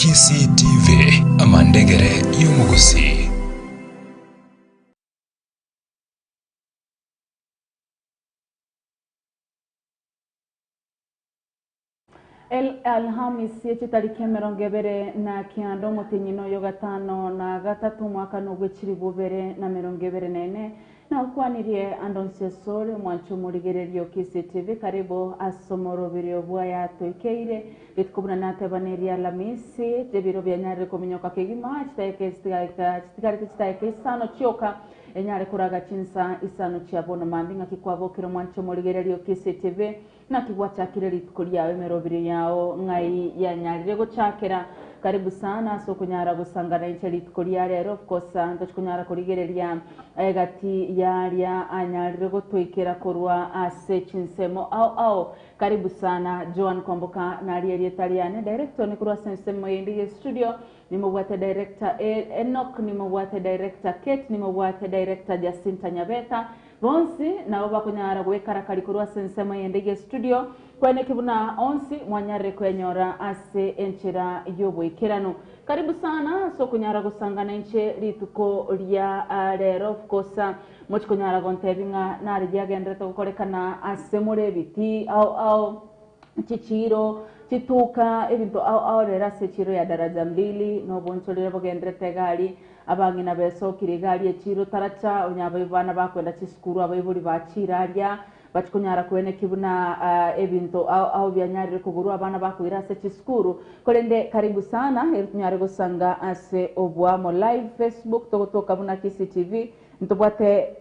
Kisii TV, amandegere y'omogusii. El Alhamisi echitariki 21 omotienyi noyo gatano na gatato omwaka nobwe chilifu bibere na 24 nagokwanirie ande onsi asore omwancho omorigereria o Kisii TV karibu ase omoroberio bwaya toikeire rituko buna natebaneria Alhamisi ebiro bianyarire kominyoka kegima chidakika ezi chitigarete chidakika isano chioka enyare koraga chinsa isano chia bono mambia ng'aki kwabokire omwancho omorigereria o Kisii TV Naki gwachakire rituko riao emeroberio yao ng'ai yanyarire gochakera? Karibu sana ase okonyara gosangana inche rituko ria rero. Of course ntochi konyara korigereria egati yaria anyarire gotoikera korwa ase chinsemo ao ao. Karibu sana Joan Kwamboka naria erieta riane. Director one korwa ase ensemo eyende ye studio nimobwate director Enock, nimobwate director Kate, nimobwate director Jacinta Nyabeta. Bonsi nabo bakonyara gwekarakari korwa ase ensemo eyende y'estudio, kweneki buna onsi mwanyarire kwenyora ase enchera y'oboikeranu. Karibu sana ase okonyara gosangana inche rituko ria rero. Of course mochi konyara gontebi ng'a nare riagenderete gokorekana ase more ebitii ao ao, chichiiro, chituka, ebinto ao ao rero ase echiro ya Daraja Mbili nobonchorire bogenderete egari. Abang'ina besokire iga aria echiiro taracha, onye abana bakwenda chisukuru abaibori bachiire aria, bachia konyara koeneki buna ebinto ao ao bianyarire kogorwa abana bakoira ase chisukuru. Korende karibu sana ere tonyare gosanga ase oboamo live Facebook togotoka buna Kisii TV, ntobwate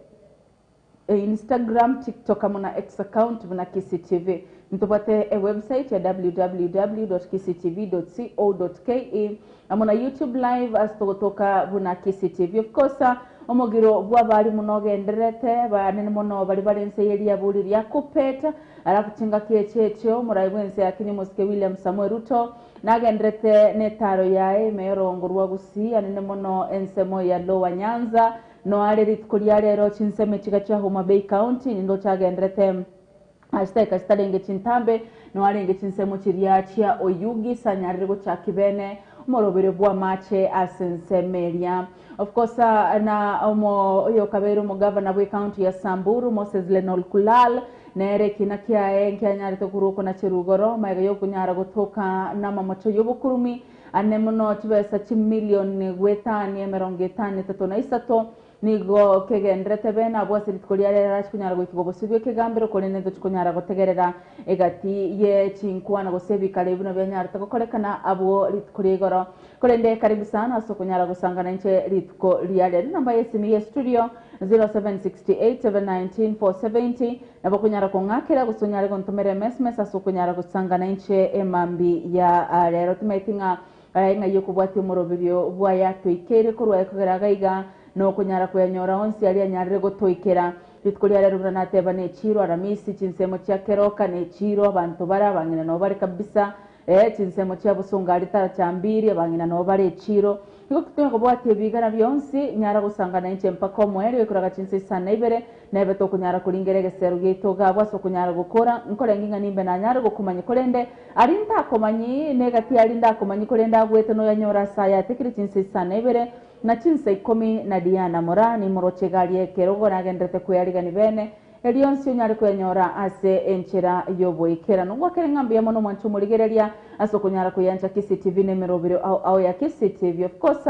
Instagram, TikTok amo na X account buna Kisii TV. Ntobwate ewebsite ya www.kisiitv.co.ke amo na YouTube live ase togotoka buna Kisii TV. Of course, omogiro bw'abarimu nogendererete, banene mono baria bare ense ye riaburi ria Kuppet, alafu chingaki echi echio omorai bw'ense ya Kenya omosike William Samoei Ruto nagendererete netaro yaye ime y'orongo rwa Gusii anene mono ensemo ya Lower Nyanza Noare rituko ria rero chinsemo echiga chia Homa Bay County nigo chiagenderete chidakika chitarenge chintambe. Noarenge chinsemo chiria chia Oyugis anyarire gochaki bene omoroberio bw'amache ase ensemo eria. Of course na omo oyokabeire omogavana bwe county ya Samburu Moses Lenolkulal nere ekina kiaye nkianyarete korwa okonacherwa igoro magega yokonyara gotoka namamocho yobokurumi Ane mono chibesa chimilioni goetania 53 nigo kegenderete bene abwo ase rituko ria rero arache konyara goikigwa bosio bw'ekegambero, korende ntochi konyara gotegerera egati ye chinkwana gose ebikaro ebi buna bianyarete gokorekana abwo rituko ria igoro. Korende karibu sana ase okonyara gosangana inche rituko ria rero. Enamba y'esimi ye studio 0768 719 470 Nabo okonyara kong'akera gose onyare gontomera emesmes ase okonyara gosangana inche emambi ya rero. Timaeti ng'a ng'ai okobwatia omoroberio bwaye atoikeire korwa ekogera iga iga na okonyara koyanyora onsi aria anyarire gotoikera. Rituko ria rero buna nateba nechiiro Aramisi, chinsemo chia keroka nechiiro, abanto bare abang'ina nabo bare kabisa, Ee, chinsemo chia bosongo aria tarachambiri, abang'ina nabo bare echiiro. Nigo tonya kobwatia ebigara bionsi, nyara gosangana inche mpaka omoerio oikoraga chinsa isano na ibere, nebe tokonyara koringera egesero giaito gabwo ase okonyara gokora. Nkorenge ng'a nimbe nanyare gokomanya, korende aria ntakomanyi, na egati aria ndakomanyi, korende agwete noyanyore ase aya atekire chinsa isano na ibere, na chinsa ikomi na Diana mora, nimoroche iga aria ekerogo nagenderete kwearigani bene, Erio onsi onyare koyanyora ase enchera y'oboikeranu. Ngwakere ng'a mbuya mono mwanche omorigereria ase okonyara koyancha Kisii TV na emerobero ao ao ya Kisii TV. Of course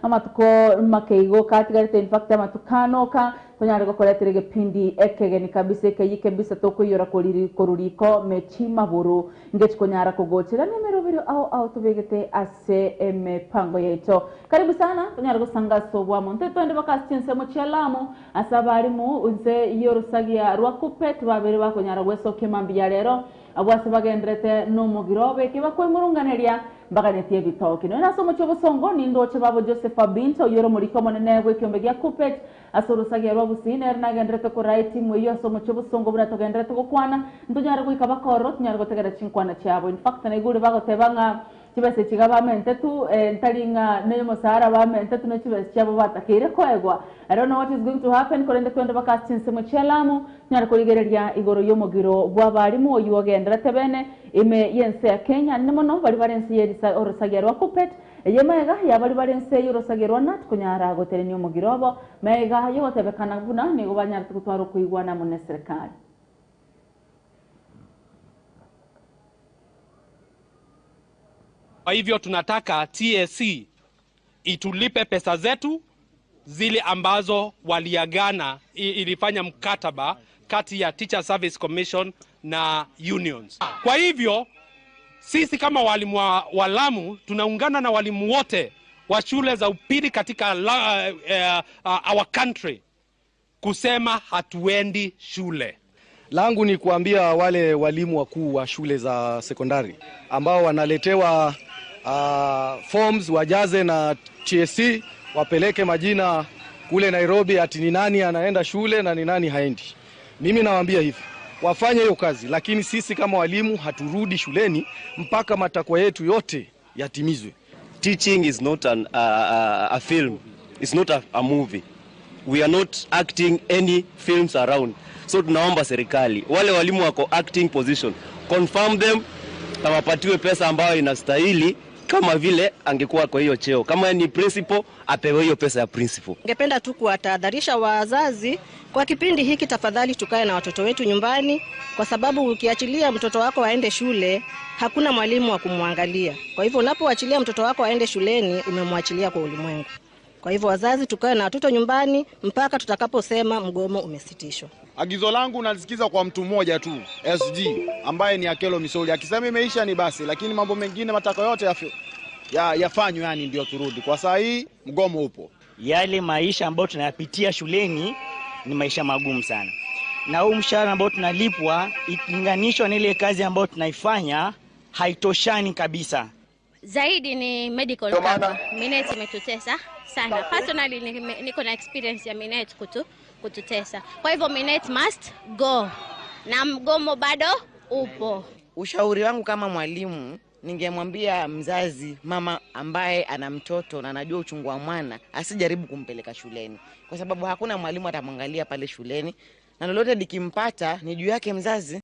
amatuko make igo katigarete in fact amatuko ano oka tonyare gokoretera egepindi ekegeni kabisa ekeyia kebisa tokoiyora korwa riko mechi maburu ngechi konyara kogochera na emerobero ao ao tobegete ase emepango yaito. Karibu sana tonyare gosanga ase obwamo. Ntwe twende baka ase chinsemo chia Lamu Ase abarimu inse y'orosagia rwa Kuppet babere bakonyara gwesokia mambia rero, abwo ase bagenderete nomogiro obo eke bakwemurunganeria mbaganetie ebitoki. Nonya nase omochie obosongo nindoche babo Joseph Abinta oyio ore omoriki omonene bw'ekiombe gia Kuppet ase orosagia rwa Gusii nere nagenderete koraa etimu eyio ase omochie obosongo buna togenderete gokwana ntonyare goika baka ororo tonyare gotegerera chinkwana chiabo. In fact naigure bagoteba ng'a. Chibesa echi iga bamentetu, ntari ng'a ney'omosara bamentetu ne chibesa chiabo batakeire koegwa. I don't know what is going to happen, korende twende baka ase chinsemo chia Lamu, tonyare korigereria igoro y'omogiro bw'abalimu oyio ogenderete bene ime y'ense ya Kenya, anene mono baria bare ense y'erisa orosagia rwa Kuppet, eye magega ya baria bare ense y'orosagia rwa Nat konyara gotenenia omogiro obo, magega y'ogotebekana buna nigo banyarete gotwara okoigwana amo neserikari. Kwa hivyo tunataka TSC itulipe pesa zetu zile ambazo waliagana, ilifanya mkataba kati ya Teacher Service Commission na unions. Kwa hivyo sisi kama walimu wa Lamu tunaungana na walimu wote wa shule za upili katika our country kusema hatuendi shule. Langu ni kuambia wale walimu wakuu wa shule za sekondari ambao wanaletewa forms wajaze na TSC wapeleke majina kule Nairobi ati ni nani anaenda shule na ni nani haendi. Mimi nawaambia hivi, wafanye hiyo kazi, lakini sisi kama walimu haturudi shuleni mpaka matakwa yetu yote yatimizwe. Teaching is not a film. It's not a movie. We are not acting any films around. So tunaomba serikali, wale walimu wako acting position, confirm them na wapatiwe pesa ambayo inastahili kama vile angekuwa kwa hiyo cheo. Kama ni principal, apewe hiyo pesa ya principal. Ningependa tu kuwatahadharisha wazazi kwa kipindi hiki, tafadhali tukae na watoto wetu nyumbani, kwa sababu ukiachilia mtoto wako aende shule hakuna mwalimu wa kumwangalia. Kwa hivyo unapoachilia mtoto wako aende shuleni, umemwachilia kwa ulimwengu. Kwa hivyo wazazi, tukae na watoto nyumbani mpaka tutakaposema mgomo umesitishwa. Agizo langu nalisikiza kwa mtu mmoja tu, SG, ambaye ni Akelo Misoli. Akisema imeisha ni basi, lakini mambo mengine matakwa yote yafanywe, yani ndio turudi. Kwa saa hii mgomo upo. Yale maisha ambayo tunayapitia shuleni ni maisha magumu sana. Na huu mshahara ambao tunalipwa ikilinganishwa na ile kazi ambayo tunaifanya haitoshani kabisa. Zaidi ni medical cover. Minet imetutesa sana. Personally niko na experience ya Minet kututesa. Kwa hivyo Minet must go. Na mgomo bado upo. Ushauri wangu kama mwalimu, ningemwambia mzazi, mama ambaye ana mtoto na anajua uchungu wa mwana, asijaribu kumpeleka shuleni, kwa sababu hakuna mwalimu atamwangalia pale shuleni, na lolote likimpata ni juu yake mzazi.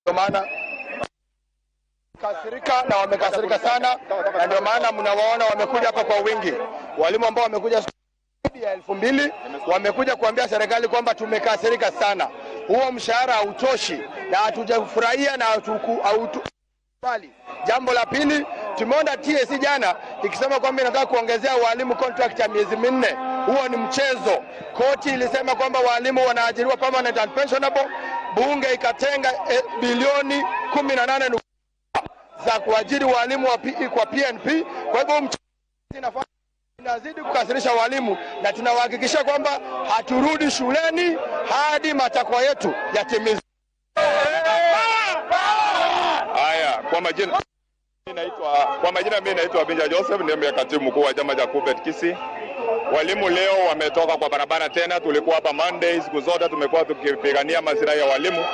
Ndio maana kasirika na wamekasirika sana, na ndio maana mnawaona wamekuja hapa kwa wingi. Walimu ambao wamekuja zaidi ya 2000 wamekuja kuambia serikali kwamba tumekasirika sana, huo mshahara hautoshi na hatujafurahia na hautukubali. Jambo la pili, tumeona TSC jana ikisema kwamba inataka kuongezea walimu contract ya miezi 4. Huo ni mchezo. Koti ilisema kwamba walimu wanaajiriwa permanent and pensionable. Bunge ikatenga bilioni 18 za kuajiri walimu wa PE kwa PNP. Kwa hivyo inazidi kukasirisha walimu, na tunawahakikishia kwamba haturudi shuleni hadi matakwa yetu yatimizwe. Haya, kwa majina mimi naitwa Binja Joseph, ndiye katibu mkuu wa chama cha Kuppet Kisii. Walimu leo wametoka kwa barabara tena. Tulikuwa hapa Monday, siku zote tumekuwa tukipigania maslahi ya walimu.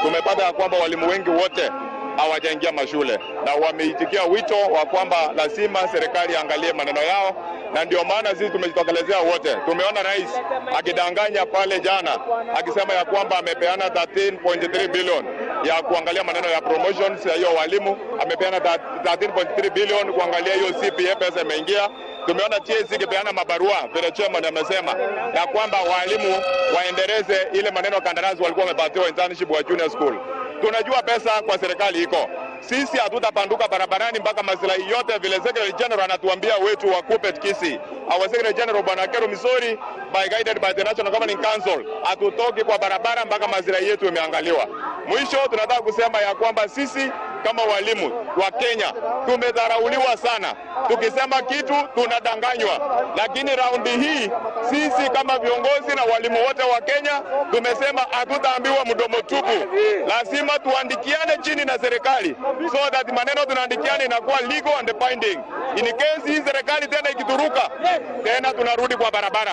Tumepata kwamba walimu wengi wote hawajaingia mashule na wameitikia wito wa kwamba lazima serikali iangalie maneno yao, na ndio maana sisi tumejitokelezea wote. Tumeona rais akidanganya pale jana akisema ya kwamba amepeana 13.3 billion ya kuangalia maneno ya promotions ya hiyo walimu, amepeana 13.3 billion kuangalia hiyo CPA pesa imeingia. Tumeona TSC ikipeana mabarua vile chairman amesema ya kwamba walimu waendeleze ile maneno kandarasi walikuwa wamepatiwa internship wa junior school. Tunajua pesa kwa serikali iko. Sisi hatutapanduka barabarani mpaka maslahi yote vile Secretary General anatuambia wetu wa Kuppet Kisii. Our Secretary General Bwana Akelo Misori by guided by the National Governing Council, hatutoki kwa barabara mpaka maslahi yetu imeangaliwa. Mwisho tunataka kusema ya kwamba sisi kama walimu wa Kenya tumedharauliwa sana. Tukisema kitu tunadanganywa. Lakini raundi hii sisi kama viongozi na walimu wote wa Kenya tumesema hatutaambiwa mdomo tupu. Lazima tuandikiane chini na serikali so that maneno tunaandikiana inakuwa legal and binding. In case hii serikali tena ikituruka tena tunarudi kwa barabara.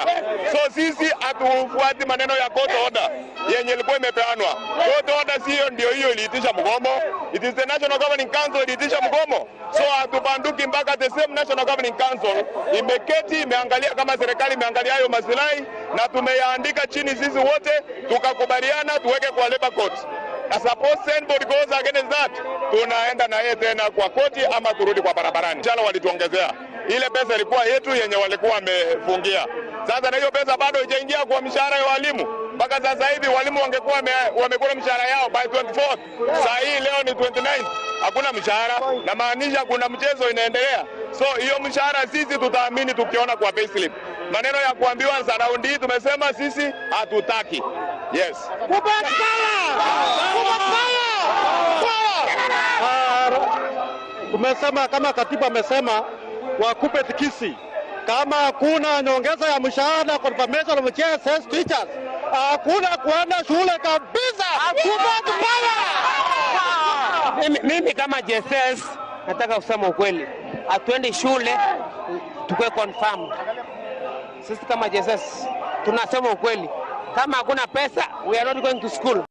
So sisi Hatufuati maneno ya court order yenye ilikuwa imepeanwa. Court order siyo ndio hiyo iliitisha mgomo. It is the National Governing Council iliitisha mgomo. So hatubanduki mpaka the same National Governing Council imeketi imeangalia kama serikali imeangalia hayo masilahi, na tumeyaandika chini sisi wote tukakubaliana tuweke kwa labor court. Na suppose anybody goes against that, tunaenda na yeye tena kwa koti ama turudi kwa barabarani. Jana walituongezea ile pesa ilikuwa yetu yenye walikuwa wamefungia. Sasa na hiyo pesa bado haijaingia kwa mishahara ya walimu. Mpaka sasa hivi walimu wangekuwa wamekula mishahara yao by 24th. Saa hii leo ni 29th, hakuna mshahara, na maanisha kuna mchezo inaendelea. So hiyo mshahara sisi tutaamini tukiona kwa payslip. Maneno ya kuambiwa za raundi hii tumesema sisi hatutaki. Yes. Tumesema kama katiba amesema wakupe tikisi, kama hakuna nyongeza ya mshahara na confirmation of JSS teachers, hakuna kuenda shule kabisa. Mimi, kama JSS nataka kusema ukweli, hatuendi shule tukue confirmed. Sisi kama JSS tunasema ukweli, kama hakuna pesa we are not going to school.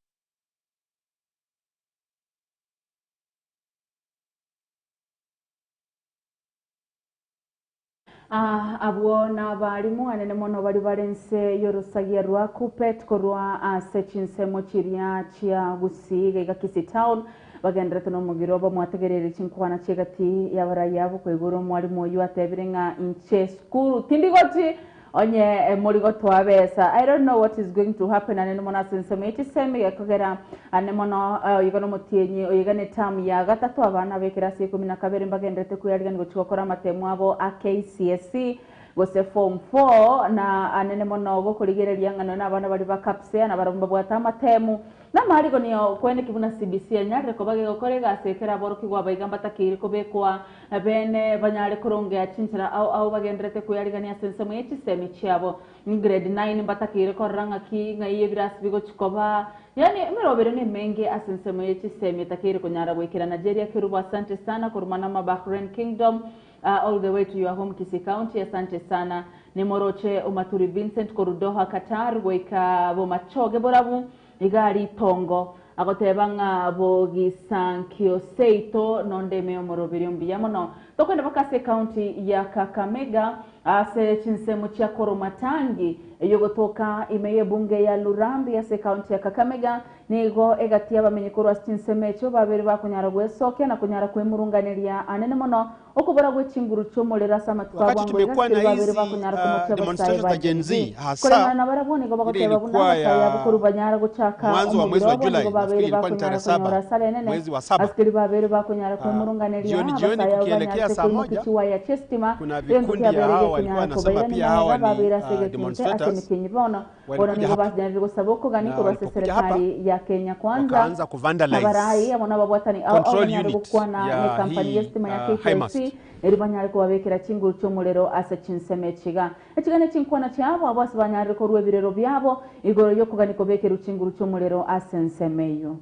Ah, abwo nabarimu anene mono bari bare nse y'orusagia rwa Kuppet korwa ase chinsemo chiria chia Gusii iga Kisii town bagenderete nomogiro bamwategereire chinkwana chiegati y'abarai abo koigoro omwarimu oywo atebire ng'a inche sukuru tindigochi onye mori gotoa besa. I don't know what is going to happen anene mono ase ensemo ye chisemi gekogera ane mono oiga nomotienyi oiga ne term ya gatato abana ba ekerasi ya ikomi na kabere mbagenderete kweyarigani gochia gokora amatemo abo a KCSE gose form 4 na anene mono gokorigereria ng'a nonye abana baria ba KPSEA nabarabwo mbabwate amatemu. Namarigo nigo kweneki buna CBC enyarire koba gegokora egasi ekero aborokigwa abaiga mbatakeire kobekwa bene banyare korongea chinchera ao ao bagenderete kweyarigania ase ensemo ye chisemi chiabo. Grade 9 mbatakeire korora ng'aki ng'ai ebirasi bigochi koba yaani emerobero nemenge ase ensemo ye chisemi etakeire konyara goikerana. Jeria Kerubo asante sana korwa Manama Bahrain Kingdom all the way to your home Kisii County asante sana. Nimoroche Omaturi Vincent korwa Doha Qatar goika Bomachoge Borabu Iga ritongo, agoteba ng'a bogisankio seito nonde ime y'omoroberio mbuya mono. Tokoenda mpaka ase ecounty ya Kakamega ase chinsemo chia Koromatangi eyogotoka ime y'ebunge ya Lurambi ase ecounty ya Kakamega. Nigo egati y'abamenyi korwa ase chinsemo echio babere bakonyara gwesokia na konyara kwemurunganeria anene mono okobora gwe chinguru chi'omorero ase amatuko Wakati abwango iga tumekuwa asikeri na babere hizi bakonyara komochia abasae demonstrations ba za Gen Gen Z Z. hasa Koreng'ana nabarabwo nigo ile bagoteba buna ilikuwa abasae abo ya korwa banyara gochaka mwanzo wa omobere mwezi wa obo nigo Julai, nafikiri babere ilikuwa ni bakonyara tarehe konyora 7 asara enene mwezi wa 7. asikeri babere bakonyara kwemurunganeria Jioni jioni abasae abo kukielekea banyarete saa koimokia 1 chiwaya chi'esitima kuna egento vikundi ya kiabeire hao walikuwa gekonyara wanasema kobairania pia hawa magega ni babere ase egetunte ase demonstrators emikenyi bono bono walikuja nigo hapa basinyarire gosaba okogani na korwa ase walipokuja hapa serikali ya Kenya Kwanza wakaanza kuvandalize abarai amo nababwatani ao ao control banyare unit gokwana ya nekampani hii y'esitima ya KPLC Highmast. eri banyare kobabekera chinguru chi'omorero ase chinsemo echiga. Echiga nechinkwana chiabo abwo ase banyarire korua ebirero biabo igoro y'okogania kobekerwa chinguru chi'omorero ase ensemo eyio.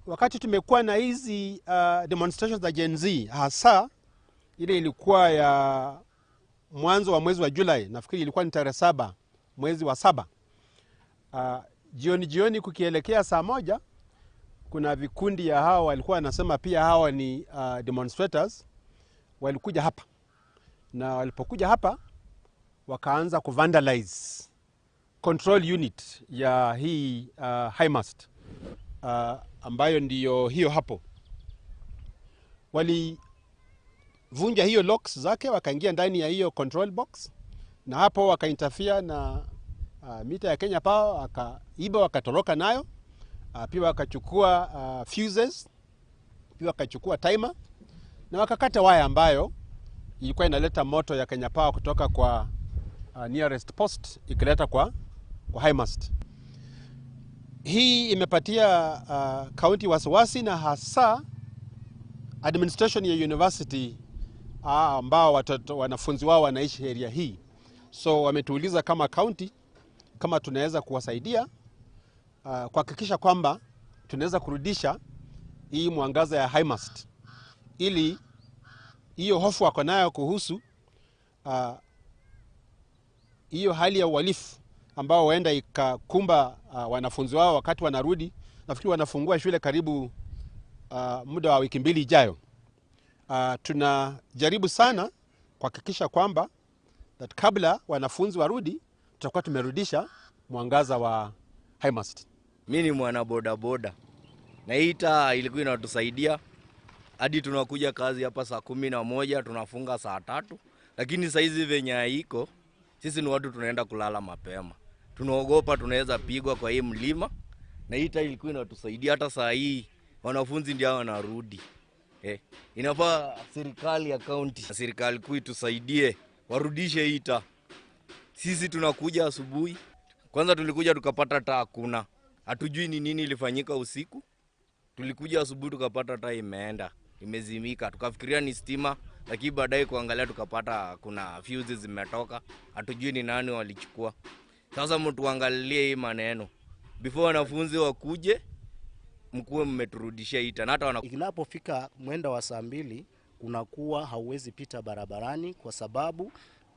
Wakati tumekuwa na hizi demonstrations za Gen Z hasa ile ilikuwa ya mwanzo wa mwezi wa Julai, nafikiri ilikuwa ni tarehe 7 mwezi wa 7. Jioni jioni kukielekea saa 1 kuna vikundi ya hawa walikuwa wanasema pia hawa ni demonstrators walikuja hapa, na walipokuja hapa wakaanza kuvandalize control unit ya hii Highmast ambayo ndiyo hiyo hapo. Walivunja hiyo locks zake wakaingia ndani ya hiyo control box, na hapo wakainterfere na mita ya Kenya Power, wakaiba wakatoroka nayo. Pia wakachukua fuses, pia wakachukua timer na wakakata waya ambayo ilikuwa inaleta moto ya Kenya Power kutoka kwa nearest post ikileta kwa Highmast. Hii imepatia county wasiwasi na hasa administration ya university ambao watoto wanafunzi wao wanaishi area hii. So wametuuliza kama county kama tunaweza kuwasaidia kuhakikisha kwamba tunaweza kurudisha hii mwangaza ya Highmast ili hiyo hofu wako nayo kuhusu hiyo hali ya uhalifu ambao huenda ikakumba wanafunzi wao wakati wanarudi. Nafikiri wanafungua shule karibu muda wa wiki mbili ijayo. Tunajaribu sana kuhakikisha kwamba that kabla wanafunzi warudi tutakuwa tumerudisha mwangaza wa high mast. Mi ni mwana bodaboda na hii taa ilikuwa inatusaidia hadi tunakuja kazi hapa saa 11 tunafunga saa 3, lakini saizi venye haiko, sisi ni watu tunaenda kulala mapema, tunaogopa tunaweza pigwa kwa hii mlima, na hii taa ilikuwa inatusaidia. Hata saa hii wanafunzi ndio wanarudi. Inafaa serikali ya kaunti, serikali kuu itusaidie warudishe hii taa. Sisi tunakuja asubuhi, kwanza tulikuja tukapata taa hakuna, hatujui ni nini ilifanyika usiku. Tulikuja asubuhi tukapata taa imeenda, imezimika, tukafikiria ni stima, lakini baadaye kuangalia tukapata kuna fuses zimetoka, hatujui ni nani walichukua. Sasa mtuangalie hii maneno before wanafunzi wakuje, mkuwe mmeturudishia hii taa. Na hata wana- Inapofika mwendo wa saa 2 kunakuwa hauwezi pita barabarani kwa sababu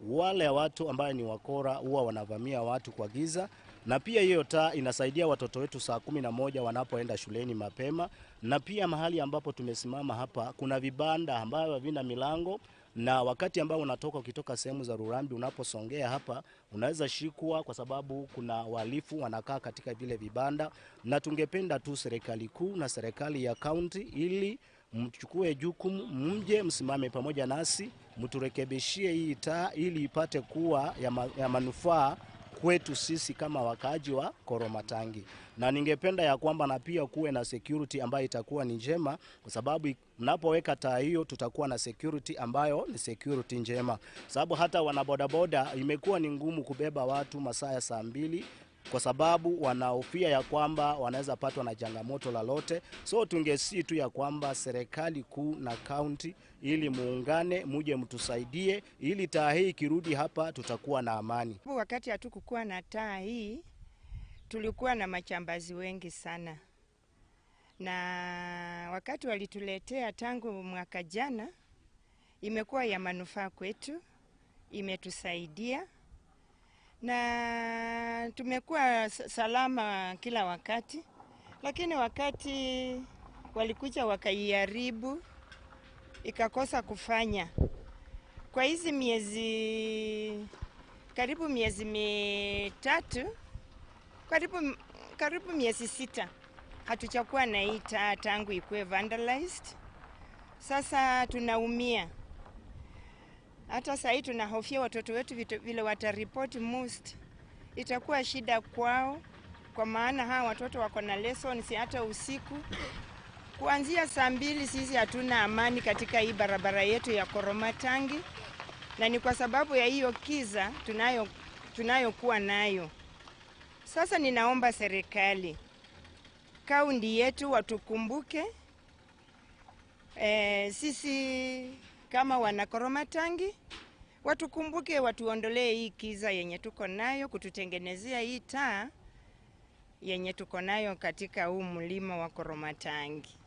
wale watu ambao ni wakora huwa wanavamia watu kwa giza, na pia hiyo taa inasaidia watoto wetu saa 11 wanapoenda shuleni mapema. Na pia mahali ambapo tumesimama hapa kuna vibanda ambavyo havina milango, na wakati ambao unatoka ukitoka sehemu za Lurambi unaposongea hapa unaweza shikwa kwa sababu kuna wahalifu wanakaa katika vile vibanda. Na tungependa tu serikali kuu na serikali ya kaunti ili mchukue jukumu, mje msimame pamoja nasi, mturekebishie hii taa ili ipate kuwa ya manufaa kwetu sisi kama wakaaji wa Koromatangi. Na ningependa ya kwamba na pia kuwe na security ambayo itakuwa ni njema, kwa sababu mnapoweka taa hiyo tutakuwa na security ambayo ni security njema, sababu hata wanabodaboda imekuwa ni ngumu kubeba watu masaa ya saa 2 kwa sababu wanahofia ya kwamba wanaweza patwa na changamoto lolote. So tungesi tu ya kwamba serikali kuu na kaunti ili muungane, muje mtusaidie ili taa hii ikirudi hapa tutakuwa na amani. Wakati hatukukuwa na taa hii tulikuwa na machambazi wengi sana, na wakati walituletea tangu mwaka jana imekuwa ya manufaa kwetu, imetusaidia na tumekuwa salama kila wakati. Lakini wakati walikuja wakaiharibu ikakosa kufanya kwa hizi miezi karibu miezi mitatu, karibu miezi 6 hatujakuwa na hii taa tangu ikuwe vandalized. Sasa tunaumia. Hata saa hii tunahofia watoto wetu vile wataripoti most, itakuwa shida kwao, kwa maana hawa watoto wako na lessons hata usiku. Kuanzia saa 2 sisi hatuna amani katika hii barabara yetu ya Koromatangi, na ni kwa sababu ya hiyo kiza tunayokuwa nayo. Sasa ninaomba serikali kaunti yetu watukumbuke. Sisi kama wana Koromatangi watukumbuke, watuondolee hii kiza yenye tuko nayo, kututengenezea hii taa yenye tuko nayo katika huu mlima wa Koromatangi.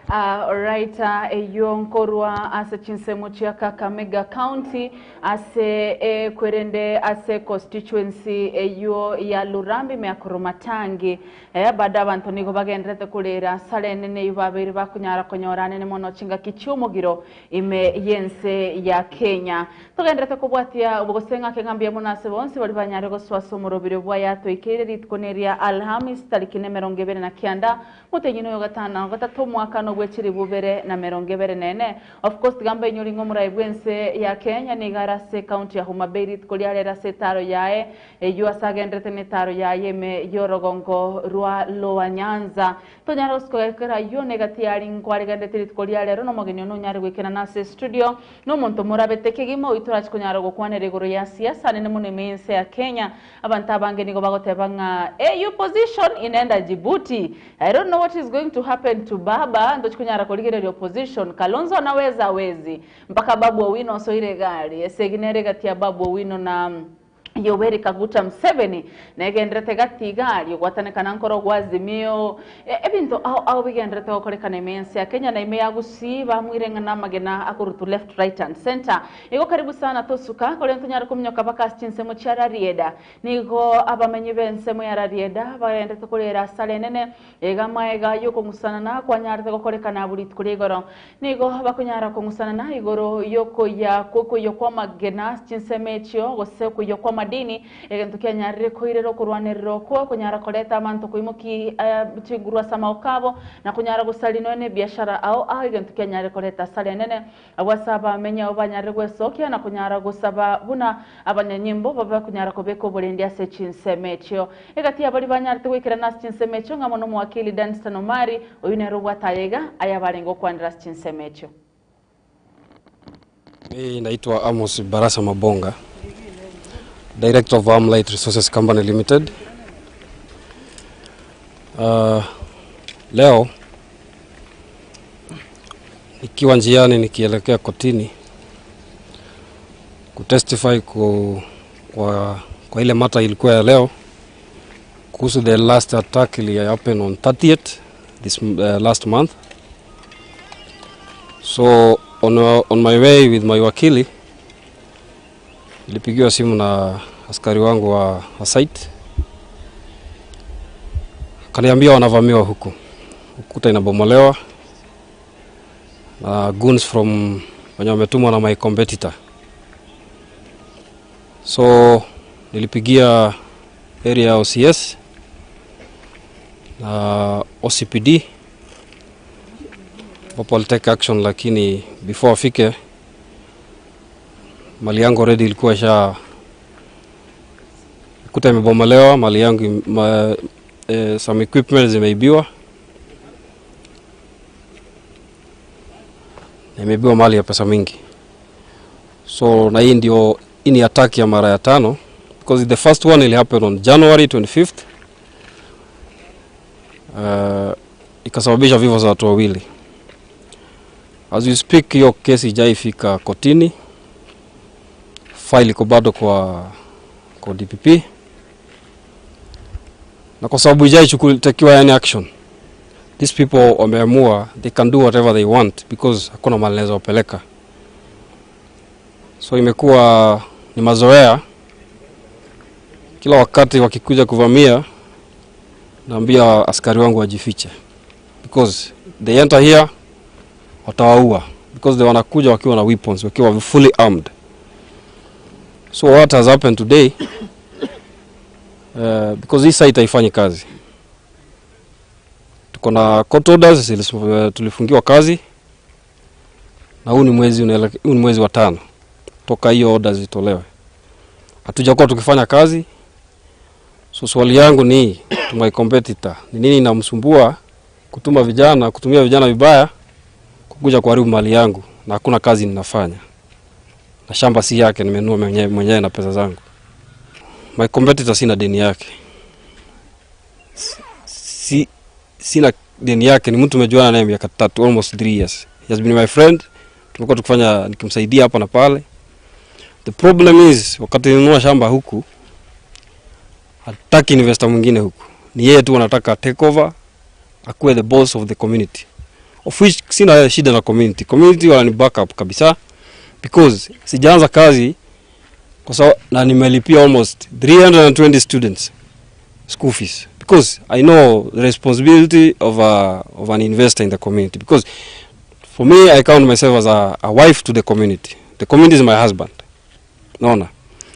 Alright, eyo nkorwa ase chinsemo chia Kakamega County ase kwerende ase constituency eyo ya Lurambi mea Koromatangi. Baada abantu nigo bagenderete kurera sare nene babeire bakunyara konyora nene mono chingaki chiomogiro ime yense ya Kenya. Tugenderete kubwatia obogosenga kengambia mono ase bonsi bari banyare goswasa omorobire bwa yatoikeire rituko neria Alhamis tariki ne 29 mutenyi noyo gatano gatatu mwaka no bwe chilibu bere na merongo ebere na ene. Of course tiga mbainyori ng'a omorai bw'ense ya Kenya nigo are ase ekaunti ya Homa Bay rituko ria rero ase etaro yaye eyio ase agenderete netaro yaye ime y'orogongo rwa Lower Nyanza. Tonyare gosikoekera ayio negati yari nkwaregenderete rituko ria rero nomogeni one onyare goikerana ase estudio nomonto morabete kegima oyio torachi konyara gokwanera igoro ya siasa nene mono ime y'ense ya Kenya. Abanto abange nigo bagoteba ng'a AU position inenda Djibouti. I don't know what is going to happen to Baba, ntochi konyara korigereria opposition. Kalonzo anaweza hawezi? Mpaka Babu Owino osoire egari. Esegi nere egati ya Babu Owino na Yoweri Kaguta Museveni negenderete gati iga aria ogwatanekana nkoro gwa Azimio. Ebinto ao ao bigenderete gokorekana ime y'ense ya Kenya na ime ya Gusii bamwire ng'a namagena akorutwa left right and centre. Igo karibu sana tosuka korende tonyare kominyoka baka ase chinsemo chia Rarieda. Nigo abamenyi b'ensemo ya Rarieda bagenderete korera asara enene, iga amaega y'okong'usanana kwanyarete gokorekana abwo rituko ria igoro. Nigo bakonyara kong'usanana igoro y'okoyia kw'okoyia kw'amagena ase chinsemo echio, gose okoyia kw'amadini, egento kianyarire koirera okorwanerera okwo, konyara koreta abanto koimokia chinguru ase amagoko abo, na konyara gosaria nonya nebiashara ao ao, egento kianyarire koreta asara enene. Abwo ase abamenyi abo banyarire gwesokia na konyara gosaba buna abanyanyimbo babe konyara kobeka oborendi ase chinsemo echio. Egati y'abaria banyarete goikerana ase chinsemo echio ng'amo nomowakili Danstan Omari, oyio nere obwate aya iga aya barenge gokwanera ase chinsemo echio. Mi naitwa Amos Barasa Mabonga, Director of Armlight Resources Company Limited. Uh, leo nikiwa njiani nikielekea kotini kutestify ku, kwa, kwa ile mata ilikuwa ya leo kuhusu the last attack ili happen on 30th this uh, last month so on, on my way with my wakili nilipigiwa simu na askari wangu wa, wa site akaniambia wanavamiwa huku, ukuta inabomolewa na goons from wenye wametumwa na my competitor. So nilipigia area ya OCS na OCPD ambapo walitake action, lakini before afike mali yangu already ilikuwa isha kuta imebomolewa, mali yangu ma, eh, some equipment zimeibiwa na imeibiwa mali ya pesa mingi. So na hii ndio hii ni attack ya mara ya tano because the first one ili happen on January 25th uh, ikasababisha vifo za watu wawili. As we speak, hiyo kesi ijaifika kotini, file iko bado kwa, kwa DPP na kwa sababu ijaichukuliwa any action, these people wameamua they can do whatever they want because hakuna mahali naweza wapeleka, so imekuwa ni mazoea, kila wakati wakikuja kuvamia naambia askari wangu wajifiche because they enter here watawaua because they wanakuja wakiwa na weapons wakiwa fully armed. So what has happened today uh, because hii site haifanyi kazi, tuko na court orders tulifungiwa kazi na huu ni mwezi huu ni mwezi wa tano toka hiyo orders zitolewe, hatujakuwa tukifanya kazi. So swali yangu ni to my competitor, ni nini inamsumbua kutuma vijana kutumia vijana vibaya kukuja kuharibu mali yangu na hakuna kazi ninafanya na shamba si yake, nimenunua mwenyewe mwenyewe na pesa zangu. My competitor sina deni yake, si, sina deni yake, ni mtu tumejuana naye miaka tatu, almost 3 years. He has been my friend, tumekuwa tukifanya nikimsaidia hapa na pale. The problem is wakati nilinunua shamba huku hataki investor mwingine huku, ni yeye tu anataka take over, akuwe the boss of the community, of which sina shida na community. Community wanani back up kabisa because sijaanza kazi kwa sababu na nimelipia almost 320 students school fees because I know the responsibility of a, of an investor in the community because for me I count myself as a, a wife to the community. The community is my husband. Unaona?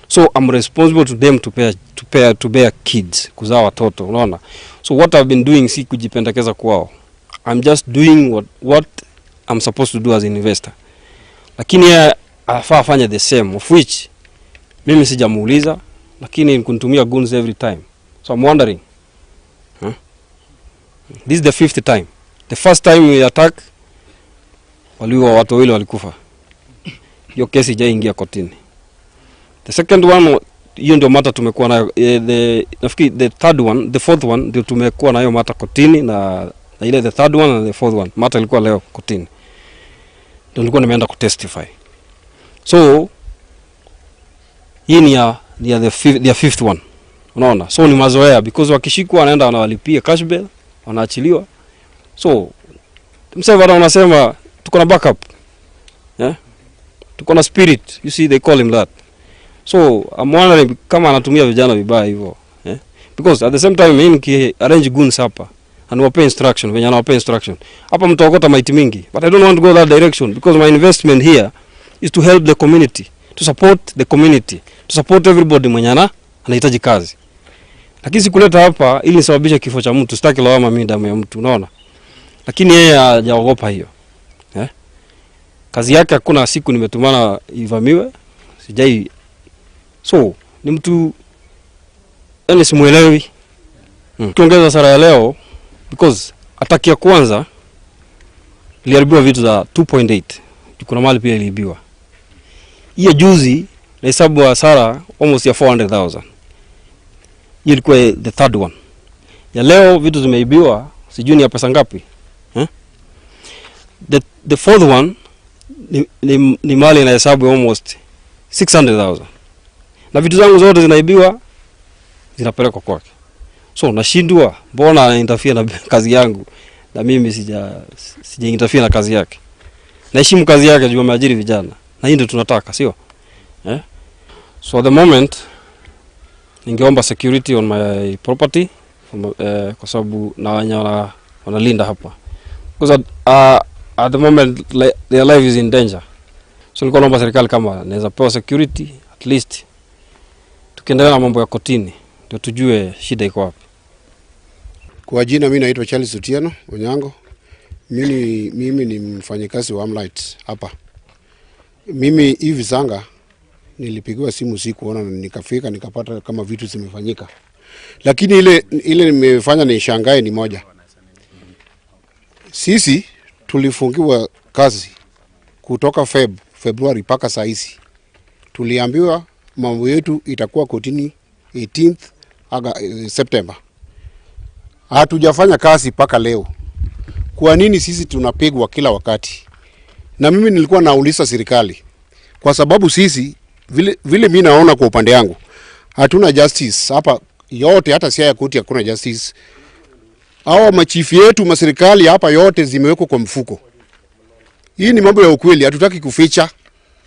So I'm responsible to them to pay, to pay, to bear kids, kuzaa watoto, unaona? So what I've been doing si kujipendekeza kwao. I'm just doing what, what I'm supposed to do as an investor, lakini yeye afaa afanye the same of which mimi sijamuuliza, lakini kunitumia goons every time, so I'm wondering huh? This is the fifth time. The first time we attack waliua watu wawili walikufa, hiyo kesi ijaingia kotini. The second one, hiyo ndio mata tumekuwa nayo eh, the nafikiri the third one, the fourth one ndio tumekuwa nayo mata kotini na, na ile the third one and the fourth one mata ilikuwa leo kotini, ndio nilikuwa nimeenda kutestify. So hii ni ya, ni ya the fifth, the fifth one unaona, so ni mazoea because wakishikwa wanaenda wanawalipia cash bail, wanaachiliwa. So msee bado unasema tuko na backup yeah? Tuko na spirit, you see they call him that. So I'm wondering kama anatumia vijana vibaya hivyo yeah? Because at the same time mimi niki arrange goons hapa aniwape instruction venye anawapea instruction hapa, mtaokota maiti mingi, but I don't want to go that direction because my investment here is to help the community, to support the community, to support everybody mwenye ana anahitaji kazi, lakini sikuleta hapa ili nisababishe kifo cha mtu. Sitaki lawama mimi damu ya mtu, unaona. Lakini yeye hajaogopa hiyo eh? Kazi yake hakuna siku nimetumana ivamiwe, sijai. So ni mtu yani simuelewi. Tuongeza sara ya leo because ataki ya kwanza iliharibiwa vitu za 2.8 kuna mali pia iliibiwa. Hiyo juzi nahesabu hasara almost ya 400,000. Hiyo ilikuwa the third one. Ya leo vitu zimeibiwa sijui ni ya pesa ngapi eh? The, the fourth one ni, ni, ni mali inahesabu almost 600,000 na vitu zangu zote zinaibiwa zinapelekwa kwake. So nashindwa, mbona anainterfere na kazi yangu na mimi sija sija interfere na kazi yake. Naheshimu kazi yake juu ameajiri vijana na hii ndio tunataka, sio eh? So at the moment ningeomba security on my property from, eh, kwa sababu na wenye wana, wanalinda hapa because at, at the moment li, their life is in danger. So nilikuwa naomba serikali kama naweza pewa security at least, tukiendelea na mambo ya kotini ndio tujue shida iko wapi. Kwa jina mimi naitwa Charles Otieno Onyango. Mimi, mimi ni mfanyikazi wa Amlight hapa. Mimi hivi sanga nilipigiwa simu sikuona na nikafika nikapata kama vitu zimefanyika, lakini ile ile nimefanya nishangae ni moja. Sisi tulifungiwa kazi kutoka Feb, Februari mpaka saa hizi. Tuliambiwa mambo yetu itakuwa kotini 18th aga, eh, September. Hatujafanya kazi mpaka leo. Kwa nini sisi tunapigwa kila wakati? Na mimi nilikuwa nauliza serikali, kwa sababu sisi vile, vile mi naona kwa upande yangu hatuna justice hapa yote, hata Siaya koti hakuna justice. Hawa machifu yetu maserikali hapa yote zimewekwa kwa mfuko. Hii ni mambo ya ukweli, hatutaki kuficha.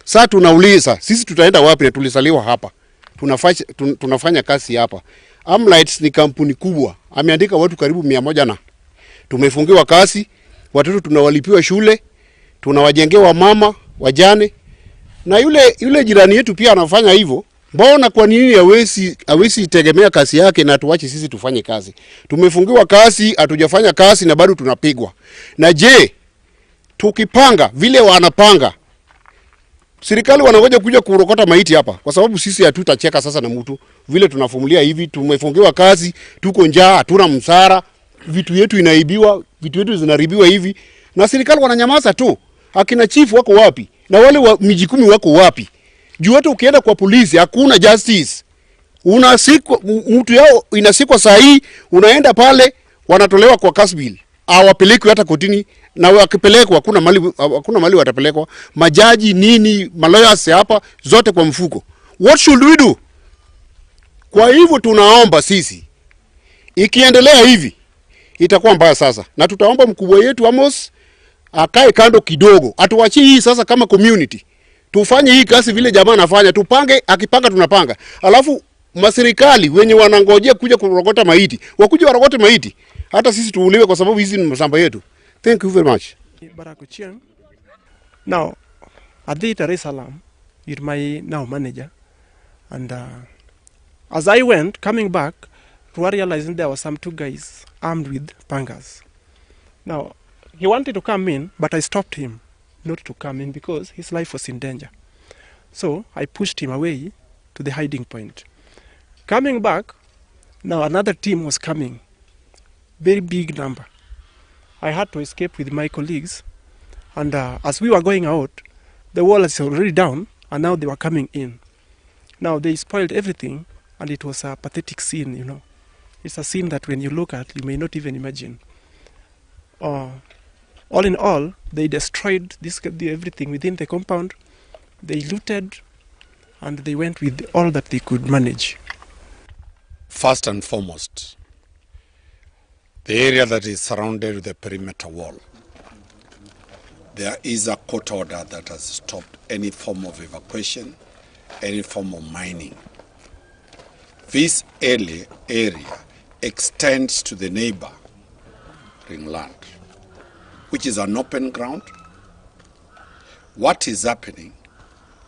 Sasa tunauliza sisi tutaenda wapi na tulisaliwa hapa? Tunafanya, tun, tunafanya kazi hapa. Amlights ni kampuni kubwa, ameandika watu karibu mia moja na tumefungiwa kazi, watoto tunawalipiwa shule, tunawajengewa mama wajane, na yule yule jirani yetu pia anafanya hivyo. Mbona kwa nini hawezi hawezi tegemea kazi yake na tuache sisi tufanye kazi? Tumefungiwa kazi, hatujafanya kazi na bado tunapigwa. Na je, tukipanga vile wanapanga serikali wanangoja kuja kurokota maiti hapa, kwa sababu sisi hatutacheka sasa na mtu vile tunafumulia hivi. Tumefungiwa kazi, tuko njaa, hatuna msara, vitu yetu inaibiwa, vitu yetu zinaribiwa hivi, na serikali wananyamaza tu. Akina chifu wako wapi? Na wale wa miji kumi wako wapi? Juu hata ukienda kwa polisi hakuna justice. Unasikwa mtu yao inasikwa saa hii, unaenda pale wanatolewa kwa cash bill, hawapelekwi hata kotini, na wakipelekwa hakuna mali, hakuna mali watapelekwa. Majaji nini, malawyers hapa zote kwa mfuko. What should we do? Kwa hivyo tunaomba sisi, ikiendelea hivi itakuwa mbaya sasa, na tutaomba mkubwa yetu Amos akae kando kidogo, atuachie hii sasa kama community tufanye hii kazi vile jamaa anafanya, tupange, akipanga tunapanga, alafu maserikali wenye wanangojea kuja kurokota maiti wakuja warokote maiti, hata sisi tuuliwe, kwa sababu hizi ni mashamba yetu. Thank you very much. Barack Ochieng. Now, adhi Dar es Salaam with my now manager, and as I went coming back, we were realizing there were some two guys armed with pangas. Now, He wanted to come in, but I stopped him not to come in because his life was in danger. So I pushed him away to the hiding point. Coming back, now another team was coming, very big number. I had to escape with my colleagues, and uh, as we were going out, the wall is already down, and now they were coming in. Now they spoiled everything, and it was a pathetic scene, you know. It's a scene that when you look at, you may not even imagine. Uh, all in all, they destroyed this, everything within the compound. They looted, and they went with all that they could manage. First and foremost, the area that is surrounded with the perimeter wall, there is a court order that has stopped any form of evacuation, any form of mining. This area, area extends to the neighboring land, which is an open ground. What is happening,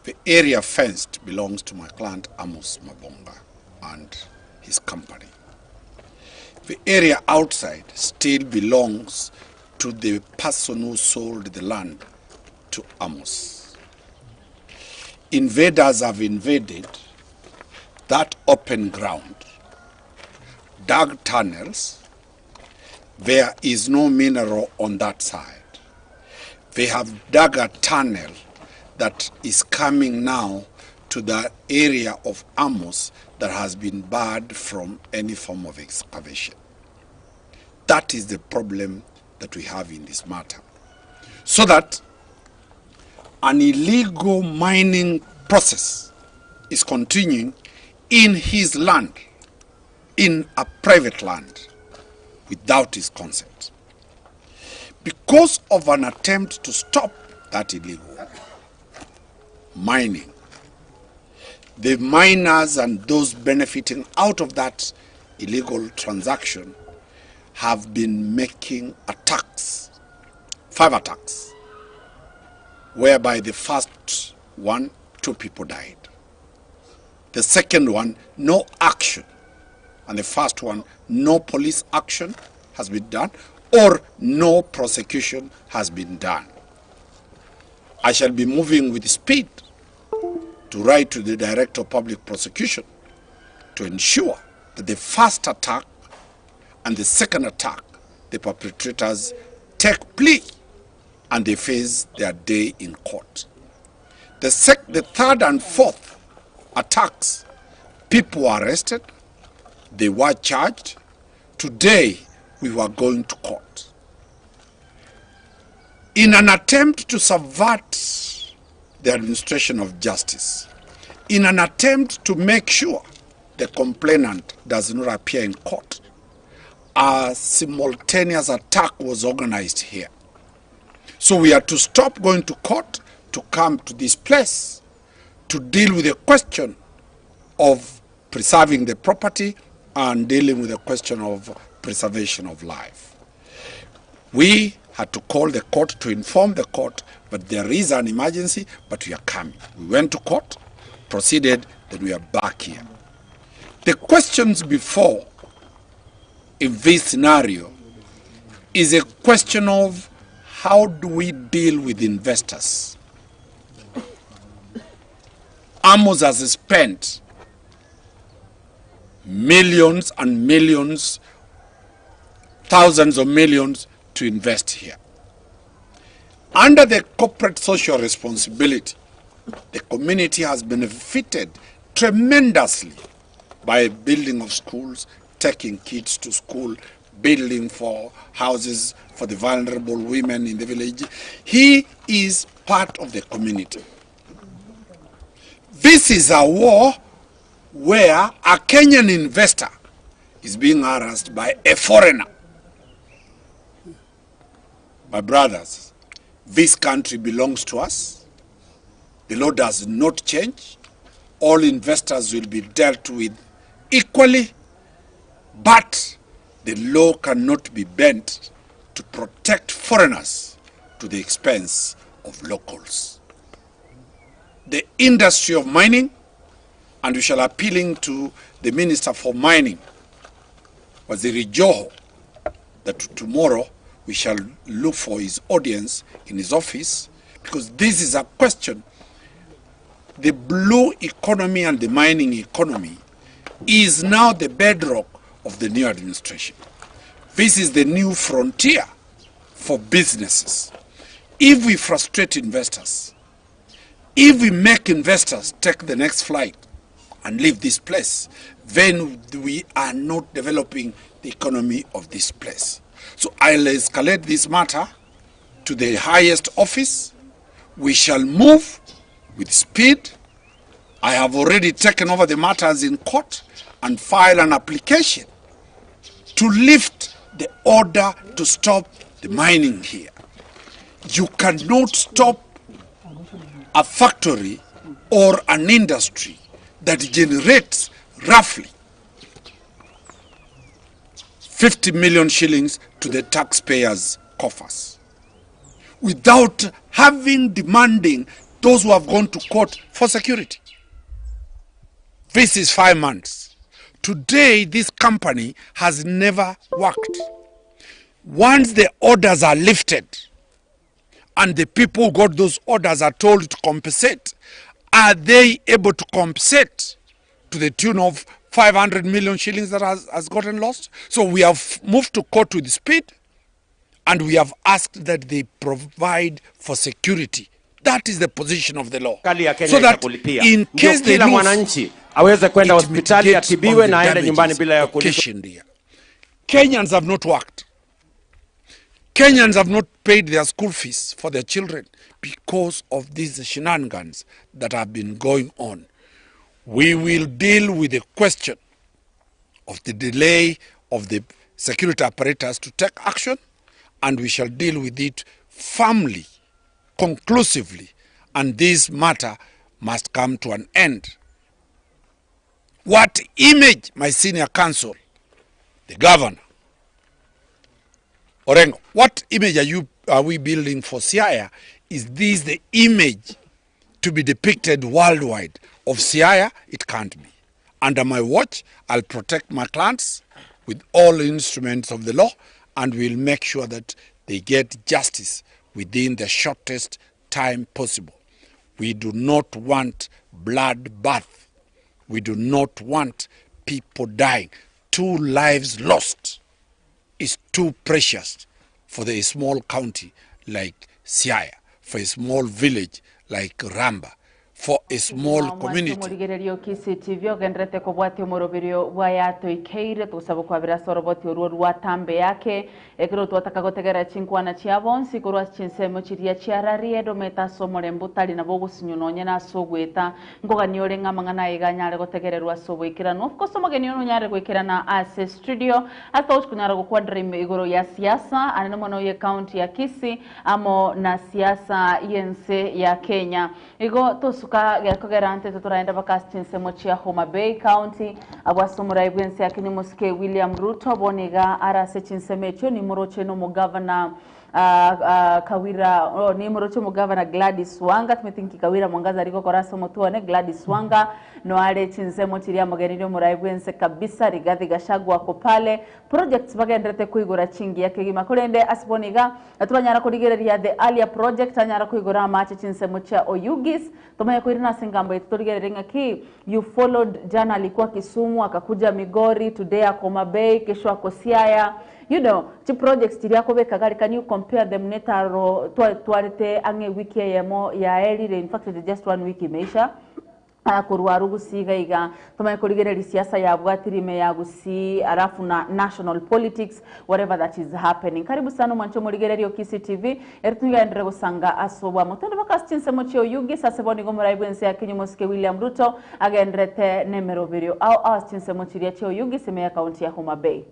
the area fenced belongs to my client Amos Mabonga and his company. The area outside still belongs to the person who sold the land to Amos. Invaders have invaded that open ground, dug tunnels. There is no mineral on that side. They have dug a tunnel that is coming now to the area of Amos that has been barred from any form of excavation. That is the problem that we have in this matter. So that an illegal mining process is continuing in his land, in a private land, without his consent. Because of an attempt to stop that illegal mining, the miners and those benefiting out of that illegal transaction have been making attacks, five attacks, whereby the first one, two people died. The second one, no action. And the first one, no police action has been done or no prosecution has been done. I shall be moving with speed to write to the Director of Public Prosecution to ensure that the first attack and the second attack, the perpetrators take plea and they face their day in court. The, sec- the third and fourth attacks, people were arrested, they were charged. Today, we were going to court. In an attempt to subvert the administration of justice, in an attempt to make sure the complainant does not appear in court, a simultaneous attack was organized here. So we are to stop going to court to come to this place to deal with the question of preserving the property and dealing with the question of preservation of life. We had to call the court to inform the court but there is an emergency, but we are coming. We went to court, proceeded, then we are back here. The questions before in this scenario is a question of how do we deal with investors? Amos has spent millions and millions, thousands of millions to invest here. Under the corporate social responsibility, the community has benefited tremendously by building of schools, taking kids to school, building for houses for the vulnerable women in the village. He is part of the community. This is a war where a Kenyan investor is being harassed by a foreigner. My brothers, this country belongs to us. The law does not change. All investors will be dealt with equally, but the law cannot be bent to protect foreigners to the expense of locals. The industry of mining, and we shall appealing to the Minister for Mining, Waziri Joho, that tomorrow We shall look for his audience in his office because this is a question. The blue economy and the mining economy is now the bedrock of the new administration. This is the new frontier for businesses. If we frustrate investors, if we make investors take the next flight and leave this place, then we are not developing the economy of this place. So I'll escalate this matter to the highest office. We shall move with speed. I have already taken over the matters in court and filed an application to lift the order to stop the mining here. You cannot stop a factory or an industry that generates roughly 50 million shillings to the taxpayers' coffers without having demanding those who have gone to court for security. This is five months. Today, this company has never worked. Once the orders are lifted and the people who got those orders are told to compensate, are they able to compensate to the tune of 500 million shillings that has, has gotten lost? So we have moved to court with speed and we have asked that they provide for security. That is the position of the law. Serikali ya Kenya So that itakulipia. in Ndio case they kila lose, mwananchi aweze kwenda it hospitali mitigates atibiwe on the na aende nyumbani damages bila ya kulipwa. occasioned here. Kenyans have not worked. Kenyans have not paid their school fees for their children because of these shenanigans that have been going on. We will deal with the question of the delay of the security apparatus to take action, and we shall deal with it firmly, conclusively, and this matter must come to an end. What image, my senior counsel, the governor, Orengo, what image are you are we building for Siaya? Is this the image to be depicted worldwide of Siaya? It can't be. Under my watch, I'll protect my clients with all instruments of the law and we'll make sure that they get justice within the shortest time possible. We do not want bloodbath. We do not want people dying. Two lives lost is too precious for the small county like Siaya, for a small village like Ramba, for a small community. Omorigererio Kisii TV ogenderete kobwatia omoroberio bwa yatoikeire togosaba okwabera ase oroboti orwo rwa tambe yake ekero twataka gotegera chinkwana chia bonsi korwa ase chinsemo chiria chiararie edomete ase omorembe otari nabo ogosinywa nonye na ase ogweta nkogania ore ng'a amang'ana aya iga anyare gotegererwa ase oboikeranu of course omogeni one onyare goikerana ase studio ase togochi konyara gokwanera ime igoro ya siasa anene mono ye county ya Kisii amo na siasa y'ense ya Kenya. Igo tosuka gekogera ntete toraende baka ase chinsemo chia Homa Bay County, abwo ase omorai bw'ense ya Kenya omosike William Ruto bono iga are ase chinsemo echio nimoroche nomogavana Kawira oh, nimoroche omogavana Gladys Wanga timeti nki Kawira Mwangaza ari gokora ase omotwe one Gladys Wanga noare chinsemo chiria amogenirie omorai bw'ense kabisa Rigathi Gachagua ako pale projects bagenderete koigora chingiya kegima korende ase bono iga Tibanyara korigereria the earlier project anyara koigora amache chinsemo chia Oyugis tomanye koirana ase engambo yaito torigererie ng'aki you followed jana alikuwa Kisumu akakuja Migori today ako Homa Bay kesho ako Siaya you know chi projects chiria akobeka gari can you compare them netaro twarete ang'e ewiki eyemo yaerire in fact it is just one week imeisha Korwa arwo gusii iga iga tomanye korigereria siasa yabwatire ime ya gusii alafu na national politics whatever that is happening. Karibu sana omwanche omorigereria o Kisii TV ere togenderere gosanga ase obwamo. Tende baka ase chinsemo chia Oyugis ase bono igo omorai bwense ya Kenya omosike William Ruto agenderete nemeroberio ao ao ase chinsemo chiria chia Oyugis ime ya county ya Homa Bay.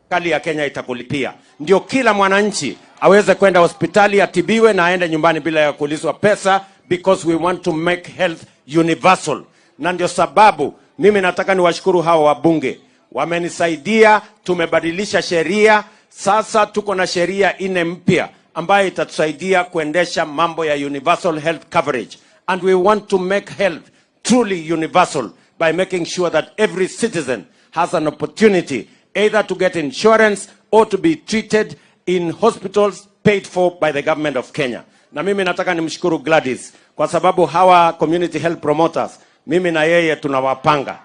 Serikali ya Kenya itakulipia ndio kila mwananchi aweze kwenda hospitali atibiwe na aende nyumbani bila ya kuulizwa pesa, because we want to make health universal. Na ndio sababu mimi nataka niwashukuru hawa wabunge, wamenisaidia. Tumebadilisha sheria, sasa tuko na sheria ine mpya ambayo itatusaidia kuendesha mambo ya universal health coverage, and we want to make health truly universal by making sure that every citizen has an opportunity. either to get insurance or to be treated in hospitals paid for by the government of Kenya. Na mimi nataka nimshukuru Gladys kwa sababu hawa community health promoters mimi na yeye tunawapanga.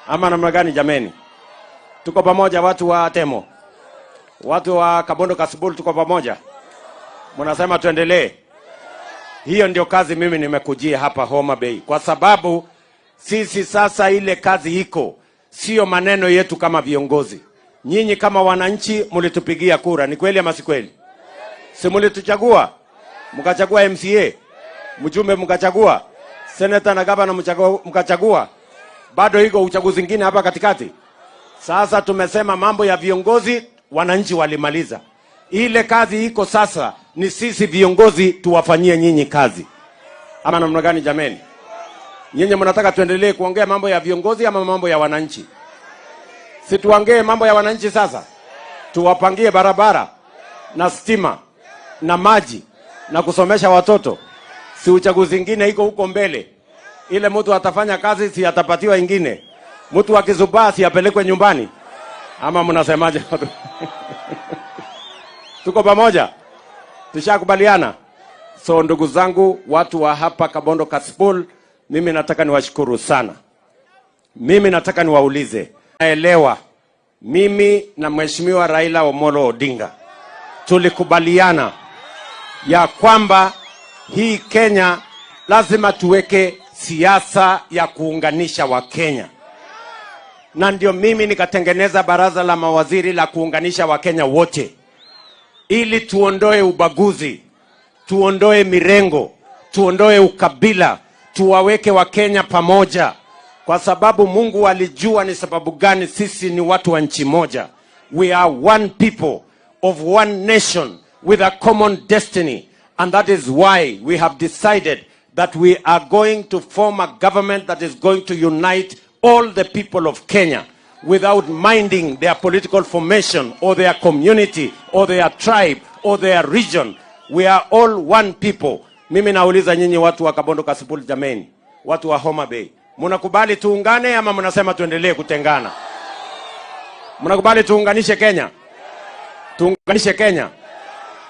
Ama namna gani jameni? Tuko pamoja watu wa Temo, watu wa Kabondo Kasibul, tuko pamoja. Mnasema tuendelee? Hiyo ndio kazi mimi nimekujia hapa Homa Bay, kwa sababu sisi sasa ile kazi iko, sio maneno yetu kama viongozi. Nyinyi kama wananchi mlitupigia kura, ni kweli ama si kweli? Si mlituchagua, mkachagua MCA, mjumbe mkachagua, seneta na gavana mkachagua, bado iko uchaguzi ingine hapa katikati. Sasa tumesema mambo ya viongozi, wananchi walimaliza. Ile kazi iko sasa, ni sisi viongozi tuwafanyie nyinyi kazi, ama namna gani jameni? Nyinyi mnataka tuendelee kuongea mambo ya viongozi ama mambo ya wananchi? Si tuongee mambo ya wananchi sasa, tuwapangie barabara na stima na maji na kusomesha watoto. Si uchaguzi ingine iko huko mbele, ile mtu atafanya kazi, si atapatiwa ingine. Mtu akizubaa si apelekwe nyumbani, ama mnasemaje? Tuko pamoja, tushakubaliana. So ndugu zangu, watu wa hapa Kabondo Kasipul, mimi nataka niwashukuru sana. Mimi nataka niwaulize, naelewa mimi na Mheshimiwa Raila Omolo Odinga tulikubaliana ya kwamba hii Kenya lazima tuweke siasa ya kuunganisha Wakenya, na ndio mimi nikatengeneza baraza la mawaziri la kuunganisha Wakenya wote ili tuondoe ubaguzi, tuondoe mirengo, tuondoe ukabila, tuwaweke Wakenya pamoja, kwa sababu Mungu alijua ni sababu gani sisi ni watu wa nchi moja. We are one people of one nation with a common destiny and that is why we have decided that we are going to form a government that is going to unite all the people of Kenya without minding their political formation or their community or their tribe or their region. We are all one people. Mimi nauliza nyinyi watu wa Kabondo Kasipul, jameni, watu wa Homa Bay, mnakubali tuungane ama mnasema tuendelee kutengana? Mnakubali tuunganishe Kenya? Tuunganishe Kenya,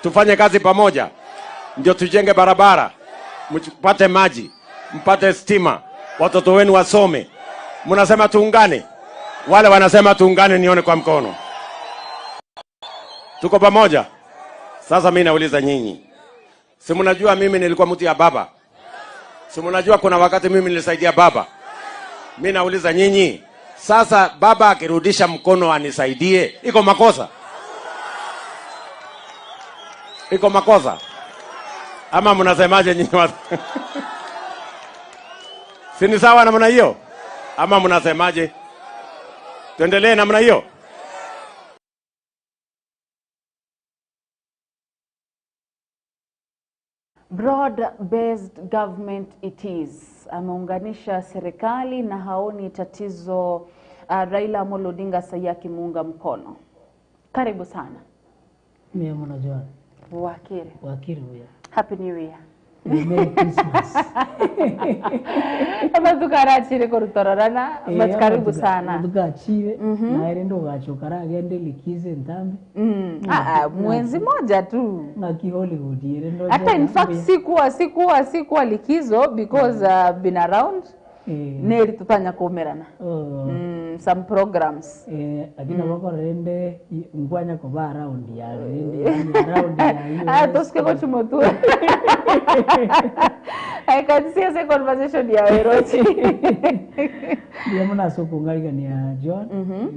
tufanye kazi pamoja, ndio tujenge barabara, mpate maji, mpate stima, watoto wenu wasome. Mnasema tuungane? Wale wanasema tuungane, nione kwa mkono. Tuko pamoja? Sasa mi nauliza nyinyi, si mnajua mimi nilikuwa mtu ya baba? Si mnajua kuna wakati mimi nilisaidia baba? Mi nauliza nyinyi, sasa baba akirudisha mkono anisaidie, iko makosa? Iko makosa ama mnasemaje nyinyi watu? Si ni sawa namna hiyo ama mnasemaje? Tuendelee namna hiyo? Broad-based government it is. Ameunganisha serikali na haoni tatizo Raila Amolo Odinga sahi akimuunga mkono. Karibu sana. Mimi mnajua. Wakiri. Wakiri huyo. Happy New Year. Merry Christmas. Amatukarachire kurutororana but karibu sana. Tukachire na ere ndo gachokara agende likize ntambe. Ah, ah, mwezi moja tu. Ngaki Hollywood ere ndo. Hata in fact sikuwa likizo because been around neri tutanya kumerana. Some programs. Lakini mm. rende ngwanya ko ba round ya rende yani round ya Ah, tosike kochumotu. I can see as a conversation ya Werochi. Ndio mna soko ngarigania John.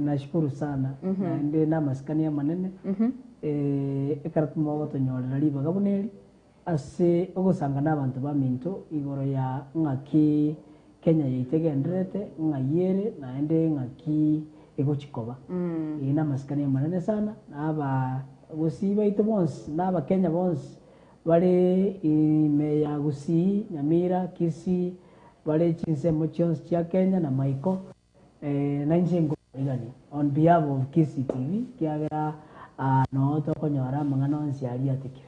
Nashukuru sana. Na ndi na masikania manene. Ekara tumogotonyorera ribaga buneri ase ogosanga na abanto ba minto igoro ya ng'aki Kenya yaitegenderete ng'ayere naende ng'aki egochikoba. Ii na amasikani manene sana naba gusii baito bonsi na abakenya bonsi bare ime ya Gusii, Nyamira, Kisii bare chinsemo chionsi chia Kenya na Maiko na inche nkoigani on behalf of Kisii TV kiagera no tokonyora amang'ana onsi aria atekire.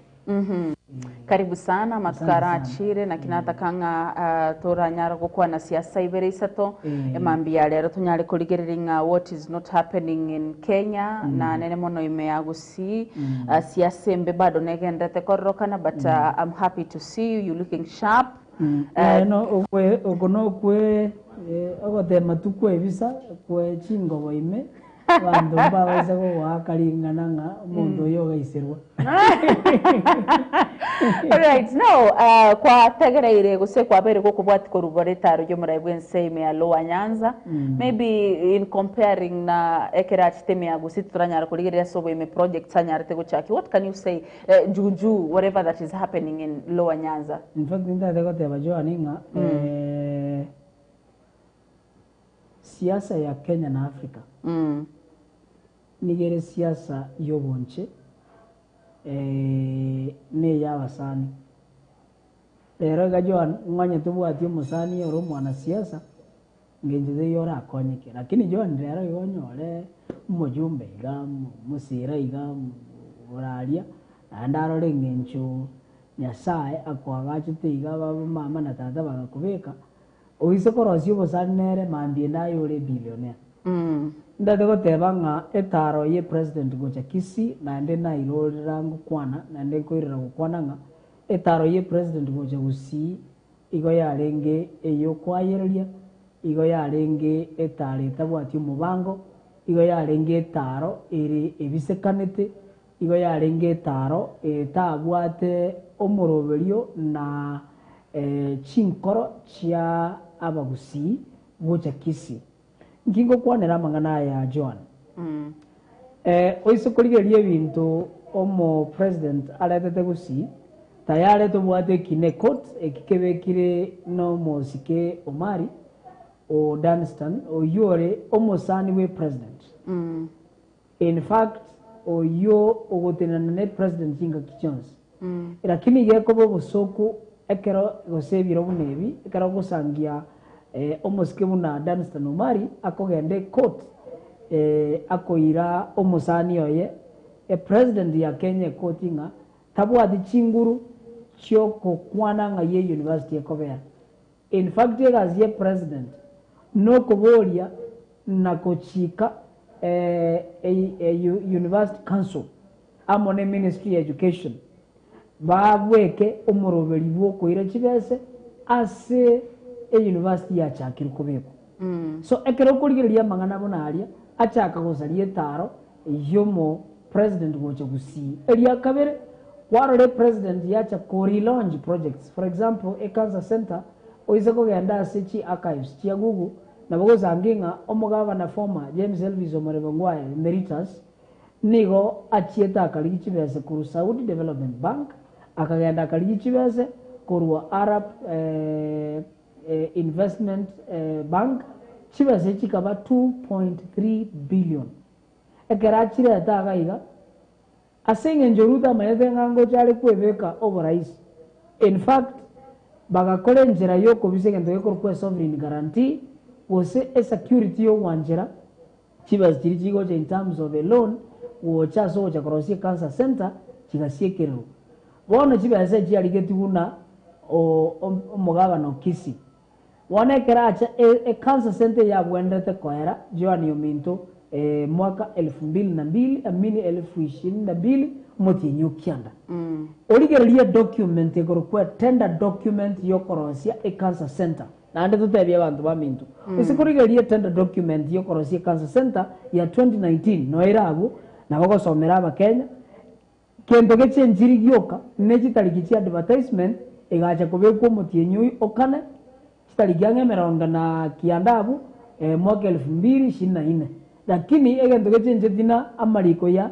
Karibu sana amatuko arachire naki nataka ng'a toranyare gokwana siasa ibere isato emambia ya rero tonyare korigereria ng'a what is not happening in Kenya na nene mono ime ya Gusii siasa embe bado negenderete kororokana but I'm happy to see you, you looking sharp. Naye oko nokwe ogotema tu kwebisa kwe chingobo ime Abanto mbabaisa gogoaka ring'ana ng'a omonto oyo ogaiserwa. Alright, now uh, kwategereire gose kwabeire gokobwati korwa ritaro riomorai bw'ense ime ya Lower Nyanza mm. maybe in comparing na ekero achete ime ya Gusii titoranyara korigereria ase oboime projects anyarete gochaki what can you say uh, juju whatever that is happening in Lower Nyanza In fact ntate goteba Joan ng'a mm. eh, Siasa ya Kenya na Africa nigo ere siasa y'obonche na ey'abasani. Rero iga Joan ng'onye tobwati omosani ore omwanasiasa ngencho teiyo orakonyeke. Lakini Joan rero iga onyore omojumbe iga, omosira iga, oraria naende arore eng'encho Nyasaye akoagachete iga mama na tata bagakobeka. Oise korosia obosani nere, mambia ende aye ore ebillionaire. Ndate goteba ng'a etaro ye president gocha Kisii naende nairorera ngokwana naende nkoirora gokwana ng'a etaro ye president gocha Gusii igo yarenge eyokoayereria, igo yarenge etaro etabwati omobango, igo yarenge etaro ere ebisekanete, Igo yarenge etaaro etabwate omoroberio na chinkoro chia abagusii gocha Kisii. Nki ngokwanera amang'ana aya Joan? Oise korigereria ebinto omo president aretete Gusii, tayare tobwate ekina ecourt eki kebekire nomosike Omari o Dunstan oyio ore omosani bwe president. In fact oyio ogotenena ne president chingaki chionsi. Lakini gekoba obosoku ekero gose ebiro buna ebi ekero ogosangia omosike buna Dunstan Omari akogenda ecourt akoira omosani oye epresident ya Kenya ecourt ng'a tabwati chinguru chiokokwana ng'ai euniversity ekobera. In fact egasi ye president nokoboria na gochika University Council amo ne Ministry ya Education babweke omoroberi bwokoira chibese ase e university yachakire kobekwa. So ekero okorigereria amang'ana buna aria achaka gosaria etaro yomo president gocha gusii. Eria kabere kwarora epresident yacha ko relaunch projects for example e cancer center oise kogenda ase chi archives chia google Nabo gosangi ng'a omogabana former James Elvis Omorebe Ngwae Emeritus nigo achiete akarigia chibese korwa Saudi Development Bank, akagenda akarigia chibese korwa Arab Investment Bank, chibese chikaba 2.3 billion. Ekero achirete iga iga, Ase engencho Ruto amanyete ng'a ngocha are kwebeka oboraisi. In fact, bagakora enchera y'okobisa egento gekorokwa esovereign guarantee gose esecurity y'ogwanchera chibesa chiria chigocha in terms of a loan gocha ase ogocha korosia ecancer centre chigasiekererwa. Bono chibesa echi chiarigetigwe buna omogabana o Kisii. Bono ekero acha ecancer centre eyabwenerete koera Joan ominto mwaka elfu mbili na mbili I mean elfu ishirini na mbili omotienyi o kianda. Origererie edocument ekorokwa etender document yokorosia ecancer centre. Naende totebie abanto baminto ase korigereria etender document yokorosia ecancer centre ya 2019 noere abwo nabo gosomera abakenya Kento gechenchiri gioka ne chitariki chia advertisement egacha kobekwa omotienyi oyo o kane, chitariki ang'e emerongo na kianda abwo, mwaka elfu mbili ishirini na ine. Lakini egento gechencheti na amariko ya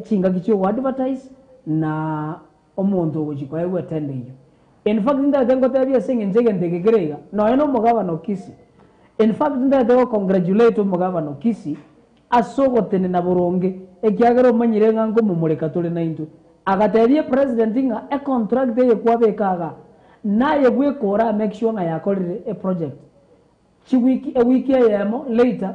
chingaki chia ogo advertise na omonto ogochi koegwa etender eyio. In fact ntagete ngotebie ase eng'encho egento eke kere iga, nonya na omogabana o Kisii, in fact ntagete go congratulate omogabana o Kisii Ase ogotenena boronge, ekiagera omanyire ng'a nkomomoreka tore naintwe. Agatebia epresident ng'a econtract eye kwabeka igaa, naye bweka ora make sure ng'a yakorire eproject. Chiwiki, ewiki eyemo later,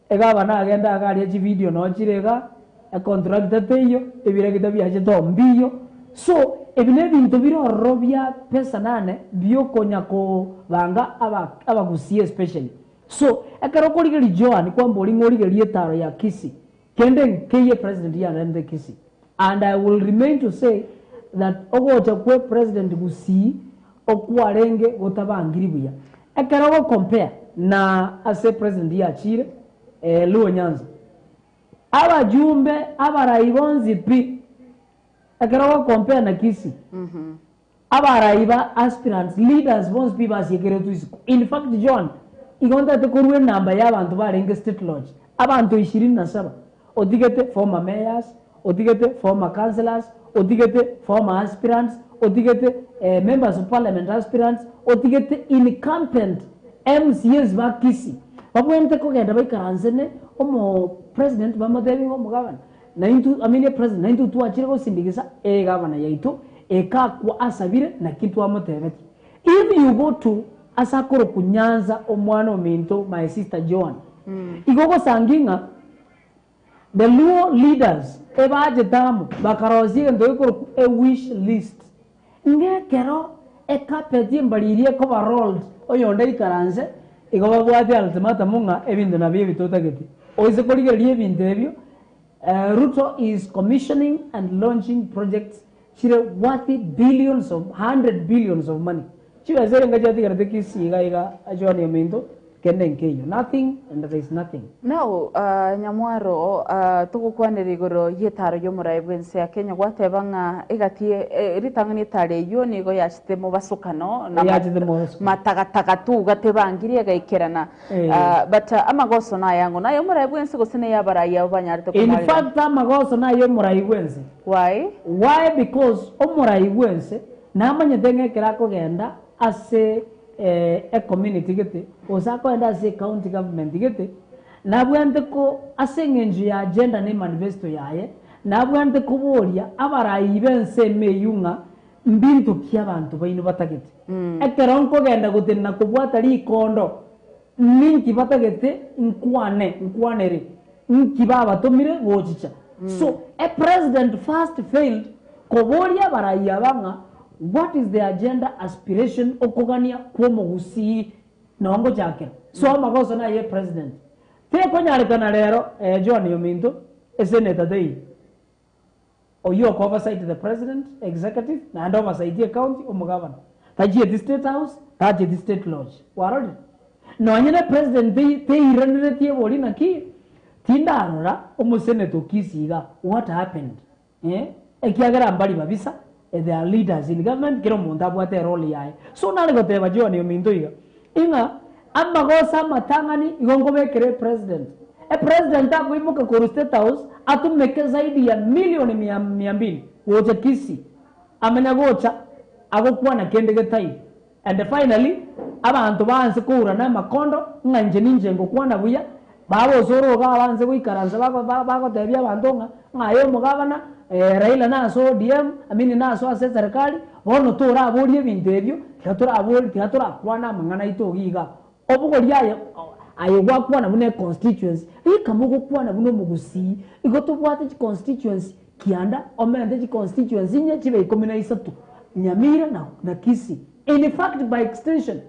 egavana agenda iga aria chivideo noo chire igaa, econtractor teiyo, ebiregita biachete oo mbiyo. So, Ebi nebinto bire ororo bia pesa nane biokonya kobanga aba abagusii especially. So, ekero okorigeria Joan kwamboria ng'a origerie etaro ya Kisii, kende nkeiyo epresident yarente Kisii. And I will remain to say that ogocha kwe president Gusii okwarenge gotabangiri buya. Ekero ogo compare na ase president yachire Luo Nyanza, abajumbe abarai bonsi pi Ekero ogocompare na Kisii, abarai ba aspirants, leaders bonsi pi basiekeretwe isiko. In fact John, igo ntagete korua enamba ya abanto barenge State Lodge, abanto ishirini na saba, otigete former mayors, otigete former councillors, otigete former aspirants, otigete members of parliament aspirants, otigete incumbent MCAs ba Kisii, babwenerete kogenda baikaranse ne omo president bamotebie ng'a omogabana, Naintwe, I mean epresident, naintwe twachire gosindigisa egavana yaito ekakwa asabire naki twamotebetie. If you go to ase akorokwa Nyanza omwana ominto my sister Joan, igo ogosangi ng'a the Luo leaders ebachete amo bakarosia egento gekorokwa a wish list. Ng'a ekero ecarpet embariri ekoba rolled oyonde aikaranse igo babwate ultimatum ng'a ebinto nabio ebi totagete. Oise korigereria ebinto ebio Ruto is commissioning and launching projects chire worthy billions of hundred billions of money. Chibesa erenga chiatigarete Kisii iga iga Joan ominto kende nkeiyo nothing and there is nothing. Now Nyamwaro togokwanera igoro y'etaro y'omoraia bw'ense ya Kenya gwateba ng'a egati ritang'ani etaro eyio nigo yachete mobasokano na Yachete mobasokano. matagataga tuga tebangiri egaikerana But amagoso nayango naye omorai bwense gose neye abarai abo banyarete In komwarera? fact amagoso naye omorai bwense. Why? Why because omorai bwense namanyete ng'a ekero akogenda ase e community gete gose akogenda ase e county government gete nabwate ko ase eng'encho ya agenda na emanifesto yaye nabwate koboria abarai b'ensemo eywo ng'a Mbinto ki abanto baino batagete? Ekero nkogenda gotenena kobwata rikondo, ninki batagete nkwane, nkwanere? Nki babatomire gochicha? So, a president first failed koboria abarai aba ng'a what is the agenda, aspiration, okogania kw'omogusii noo ngochakera. So amagoso naye president. Tekonyarekana rero, eh, John ominto, esenator teiyo. Oyio oko oversight the president, executive, naende oversight ecounty, omogavana. Tachieti state house, tachieti state lodge. Kwarorire? Nonye ne president tei teiraneretie ebori naki, tindarora omosenator o Kisii igaa, what happened? Eh, ekiagera mbari babisa, they are leaders in government, kera omonto abwate erole yaye. So nare goteba John ominto iga, Ing'a amagoso amatang'ani igo nkobekere epresident. Epresident akoimoka korwa state house atumeke zaidi ya million mia mia mbili gocha Kisii amanya gocha agokwana kende getaiyo. And finally abanto baanse kourana amakondo ng'a inche ninche ngokwana buya, babosore iga abanse goikaransa bago bagotebia abanto ng'a ng'a aye omogabana Raila nasoe ODM, I mean nasoe ase eserekari, Bono toraborie ebinto ebio, tiga toraborie, tiga torakwane amang'ana aito iga iga. Obogoria aye, aye gwakwana buna econstituency, rika mogokwana buna omogusii, igo tobwate chiconstituency kianda, omente chiconstituency inye chibe ikomi na isato, Nyamira na, na Kisii. In fact by extension,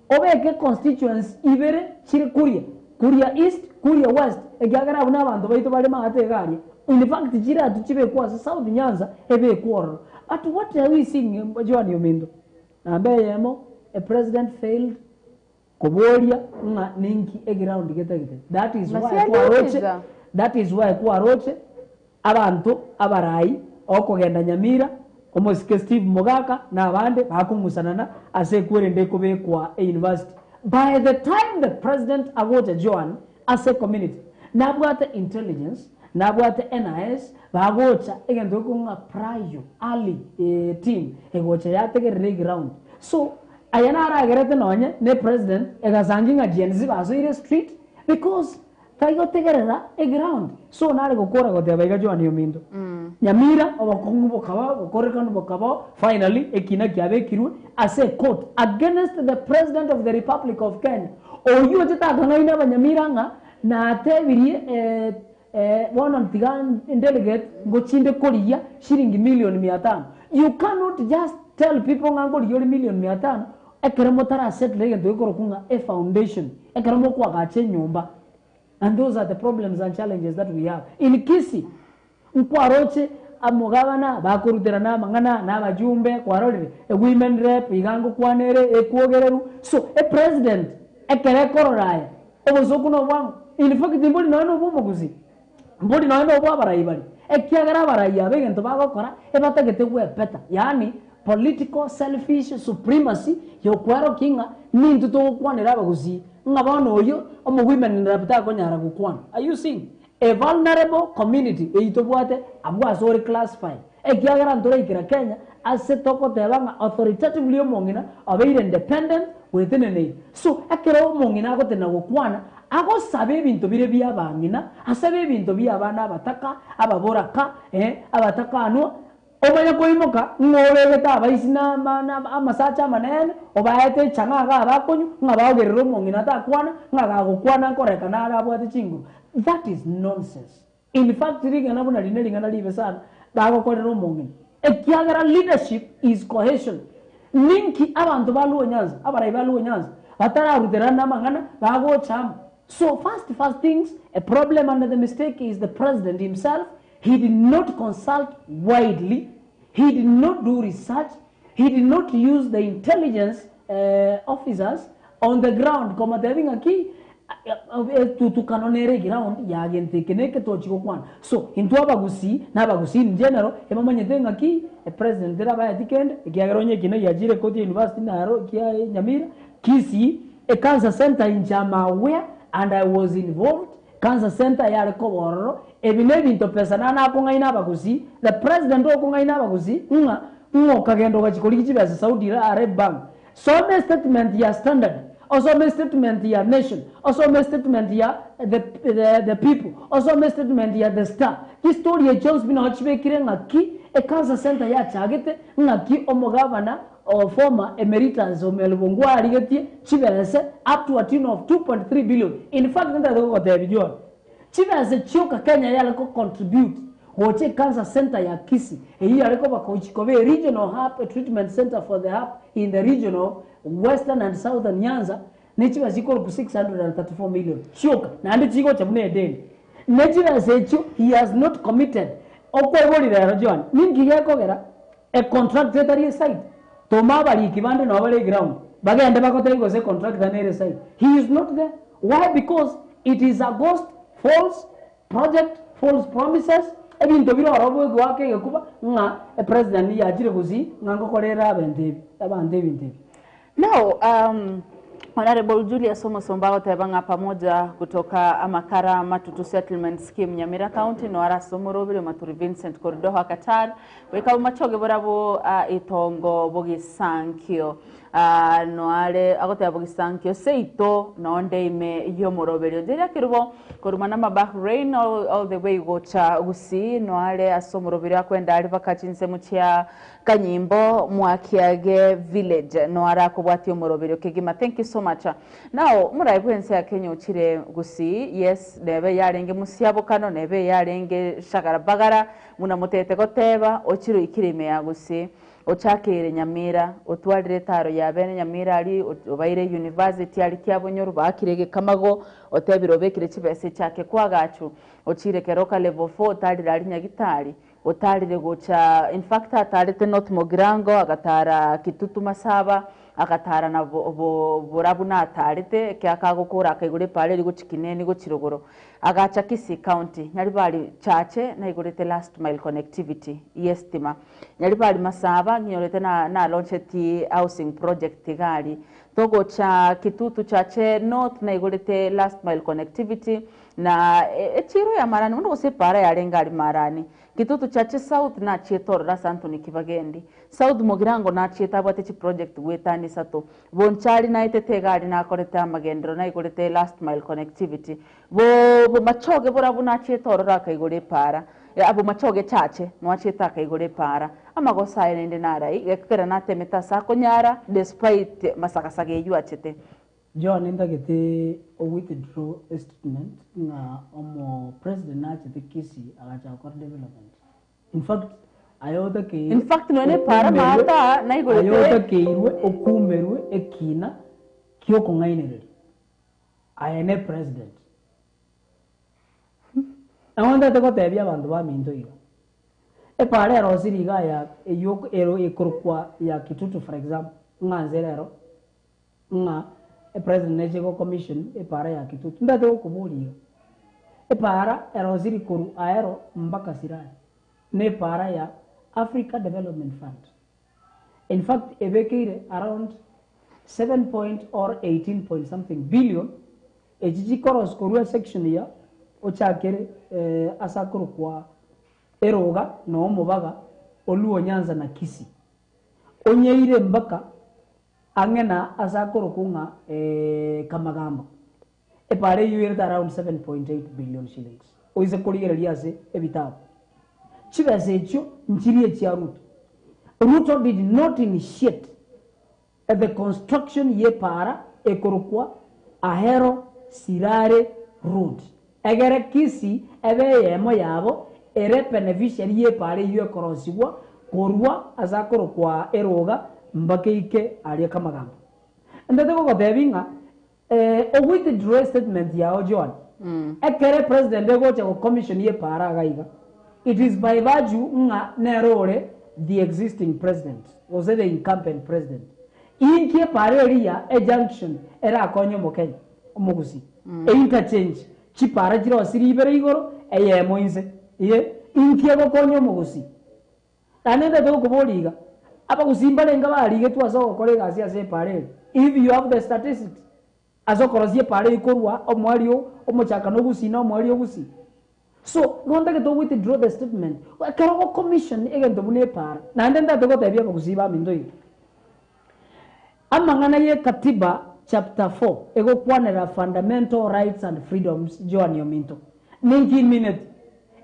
obeke econstituency ibere chire Kuria, Kuria East, Kuria West, ekiagera abwo nabanto baito bare maate iga aria. In fact chiratu chibekwe ase South Nyanza ebekwe ororo. But what are we seeing Joan ominto? Namba eyemo, a president failed koboria ng'a ninki eground getagete. That is why kwaroche, that is why kwaroche Abanto abarai okogenda Nyamira, omosike Steve Mogaka na abande bakong'usanana ase ekwerende ekobekwa e university. By the time the president agocha Joan ase ecommunity nabwate intelligence, nabwate NIS bagocha egento gekong'u ng'a prior, early team egocha yategerera eground. So aya naragerete nonye ne president egasangi ng'a Gen Z basoire street because Taigotegerera eground, so nare gokora goteba iga Joani ominto. Nyamira obokong'u bokaba obokorekanu bokabao, finally ekina kiabekirwe ase ecourt against the president of the republic of Kenya, oyio ochete akang'aina abanyamira ng'a natebirie. Bono tiga ndelegate ngochinde korigia shilingi million mia tano. You cannot just tell people ng'a nkorigia ore million mia tano ekero motara settle egento gekorokwa ng'a e foundation, ekero mokoagacha enyomba. And those are the problems and challenges that we have. In Kisii, nkwaroche amogabana bakoruterana amang'ana na abajumbe, kwarorire e women rep iga ngokwana ere ekwogereru. So e president ekero ekorora aya, obosoku nobwang'o? In fact mbori nonya nobwa omogusii, mbori nonya nobwa abarai baria, ekiagera abarai aba egento bagokora ebatagete gwepeta, yaani political selfish supremacy yokwerokia ng'a nintwe togokwanera abagusii, ng'a bono oyio omo women rep takonyara gokwana. Are you seeing? A vulnerable community eyio tobwate abwo ase ore classified, ekiagera ntoraikera Kenya ase togoteba ng'a authoritatively omong'ina obeire independent bweteneneire. So ekero omong'ina agotenena gokwana, agosaba ebinto bire bia abang'ina, asabe ebinto bia abana abataka, ababoraka, eh, abatakanwa, Omanye koimoka ng'a obegete abaisi na amasacha amanene, obaete echang'aa iga abakonywa, ng'a baogerere omong'ina atakwana, ng'a gagokwana nkorekana are abwate chinguru. That is nonsense. In fact ring'ana buna riria nering'ana ribe sana bagokorera omong'ina. Ekiagera leadership is cohesion. Ninki abanto ba Luo Nyanza, abarai ba Luo Nyanza batararuterana amang'ana bagocha amo. So first first things, a problem and the mistake is the president himself He did not consult widely, he did not do research, he did not use the intelligence officers on the ground komotebi ng'aki etutukano nere eground ya gento eke na eke tochi gokwana. So intwe abagusii na abagusii in general ebamanyete ng'aki epresident terabaeti kende ekiagera onye ekina giachire koti ya university naro kia Nyamira, Kisii, ecancer center inche am aware and I was involved Cancer center yare koba ororo, ebi nebinto pesa nane akong'aina abagusii, the president okong'aina abagusii ng'a ng'a okagenda ogachia korigia chibesa Saudi Arab bank. Soma estatement ya standard, osome estatement ya nation, osome estatement ya the, the, the people, osome estatement ya the star. Chistory echi chionsi pi nao chibekire ng'aki ecancer center yachagete, ng'aki omogavana O former emeritus Omel Bongua arigetie chibese up to a tune of 2.3 billion. In fact ntagete gogotebia John, chibese chioka Kenya yare ko contribute gocha ecancer center ya Kisii eyio yare koba gochi koba a regional hub, a treatment center for the hub in the region of Western and Southern Nyanza ne chibesa chikorokwa 634 million chioka naende chigocha buna edeni. Ne chibesa echio he has not committed. Okoiboria rero John, ninki gekogera Econtractor etari eside, toma abariki bande nabo bare eground bagende bagotebie gose econtractor nere eside. He is not there. Why? Because it is a ghost, false project, false promises, ebinto bire ororo bwegoaka egekuba ng'a epresident yachire gusii ng'a ngokorere abento ebi, abanto ebinto ebi. Now um, Honorable Julius Omusumba agoteba ng'a pamoja kutoka Amakara Matutu Settlement Scheme Nyamira County no arase omoroberi Omaturi Vincent Koridoha Qatar goika bomachoge borabwo uh, itongo bogisankio uh, noare agoteba bogisankio seito nonde ime y'omoroberio Jeria Kerubo koruma nama Bahrain all, all the way gocha Gusii noare ase omoroberio akwenda are baka chinsemo chia Kanyimbo mwakiage village no arakobwatia omoroberio kegima thank you so much now omorai bwense ya Kenya ochire gusii yes nebe yarenge musiabokano nebe yarenge shagara bagara buna motete goteba ochire oikire ime ya gusii ochakeire Nyamira otwarire etaro ya bene Nyamira aria obaire university aria kiabonyoru baakire egekamago otebire obekire chibesa echake kwagachu ochire keroka level four otarire aria nyagitari Otaarire gocha, in fact ataarete North Mugirango, agataara Kitutu Masaba, agataara na borabu nataarete, ekero akagokora akaigora epaara eria gochia Kineni gochia rogoro. Agacha Kisii County, Nyaribari Chache naigorete last mile connectivity y'estima. Nyaribari Masaba ng'inyorete na nalauncheti housing project iga aria. Togocha Kitutu Chache North naigorete last mile connectivity, Na echiiro ya Marani, bono gose epaara yarenge aria Marani, Kitutu Chache South nachiete ororo ase Anthony Kibagendi, South Mugirango nachiete abwate chiproject goetania isato, Bonchari naetete iga aria nakorete amagenderero naigorete last mile connectivity, Bo Bomachoge borabu nachiete ororo akaigora epaara, Bomachoge Chache noachiete akaigora epaara, amagoso aye naende narai, gekogera natemete ase akonyara despite masagasaga eyio achete. Joan ntagete o withdraw a statement ng'a omo president nachete Kisii agacha gokora development. In fact aye otakeire In fact nonya epara maata naigorete. Aye otakeirwe okumerwe ekina kiokong'ainereria. Aye ne president. Nabo ntagete gotebia abanto baminto iga, epara erosire iga ya eywo ero ekorokwa ya Kitutu for example, ng'a nse rero ng'a epresident neche go commission epara ya Kitutu. Ntagete gokoboria iga, epara erosiri korwa Ahero mpaka Sirari, ne epara ya Africa Development Fund. In fact ebekeire around 7 point or 18 point something billion, echi chikoros korwa esection ya ochakere ase akorokwa Eroga na Omobaga, Oluo Nyanza na Kisii. Onyeire mpaka ang'e na ase akorokwa ng'a Kamagambo. Epara eyio erete around 7.8 billion shillings. Oise korigereria ase ebitabu. Chibesa echio nchiria echia Ruto. Ruto did not initiate the construction y'epaara ekorokwa Ahero Sirare Road. Egere Kisii ebe eyemo yabo ere beneficiary y'epaara eyio ekorosigwa korwa ase akorokwa Eroga mpaka eike aria Kamagambo. Ntete gogotebia ng'a O withdraw statement yao Joan, ekere president egocha go commission ye para iga iga, it is by virtue ng'a nere ore the existing president gose the incumbent president. Inki epara eria e junction erakonye omokenya, omogusii? E interchange, chipara chirosirie ibere igoro, eyemo inse, iye, inki egokonya omogusii? Naende ntete gokoboria iga, Abagusii mbarenge barigetwe ase ogokora egasi ase epaara eri? If you have the statistics, ase okorosia epaara eyio korwa omoerio omochakano ogusii na omoerio ogusii. So, nigo ntagete o withdraw the statement, ekero ogo commission egento buna epaara, naende ntagete gotebia abagusii baminto iga, amang'ana ye katiba chapter 4 egokwanera fundamental rights and freedoms Joan ominto, ninki imineti?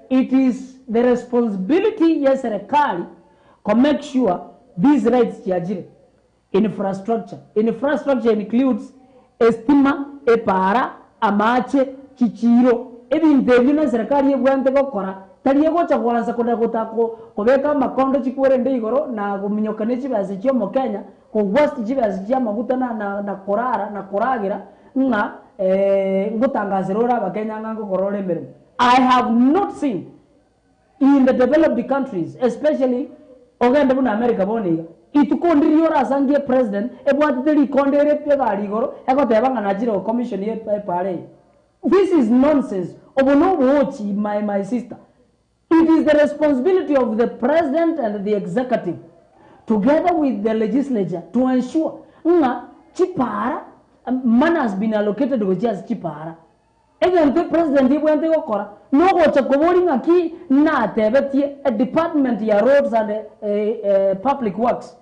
It is the responsibility ye serikali ko make sure these rights chiachire. Infrastructure, infrastructure includes estima, epara, amache, chichiiro, ebinto ebio ne serikali ebwate gokora, tari egocha goansa kona gota kobeka amakondo chikwerende igoro na gominyoka ne chibesa chia omokenya, ko waste chibesa chia amaguta na na korara na koragera ng'a ngotangasera ore abakenya ng'a ngokora ore emeremo. I have not seen in the developed countries especially ogende buna America bono iga, ituko ndiria orasangie president ebwatete rikonde ere egari igoro egoteba ng'a nachire go commission epara eye. This is nonsense, obo na oboochi my my sister. It is the responsibility of the president and the executive together with the legislature to ensure ng'a chipara, money has been allocated gochia ase chipara. Egento epresident ebwenerete gokora nogocha koboria ng'aki natebetie edepartment ya roads and public works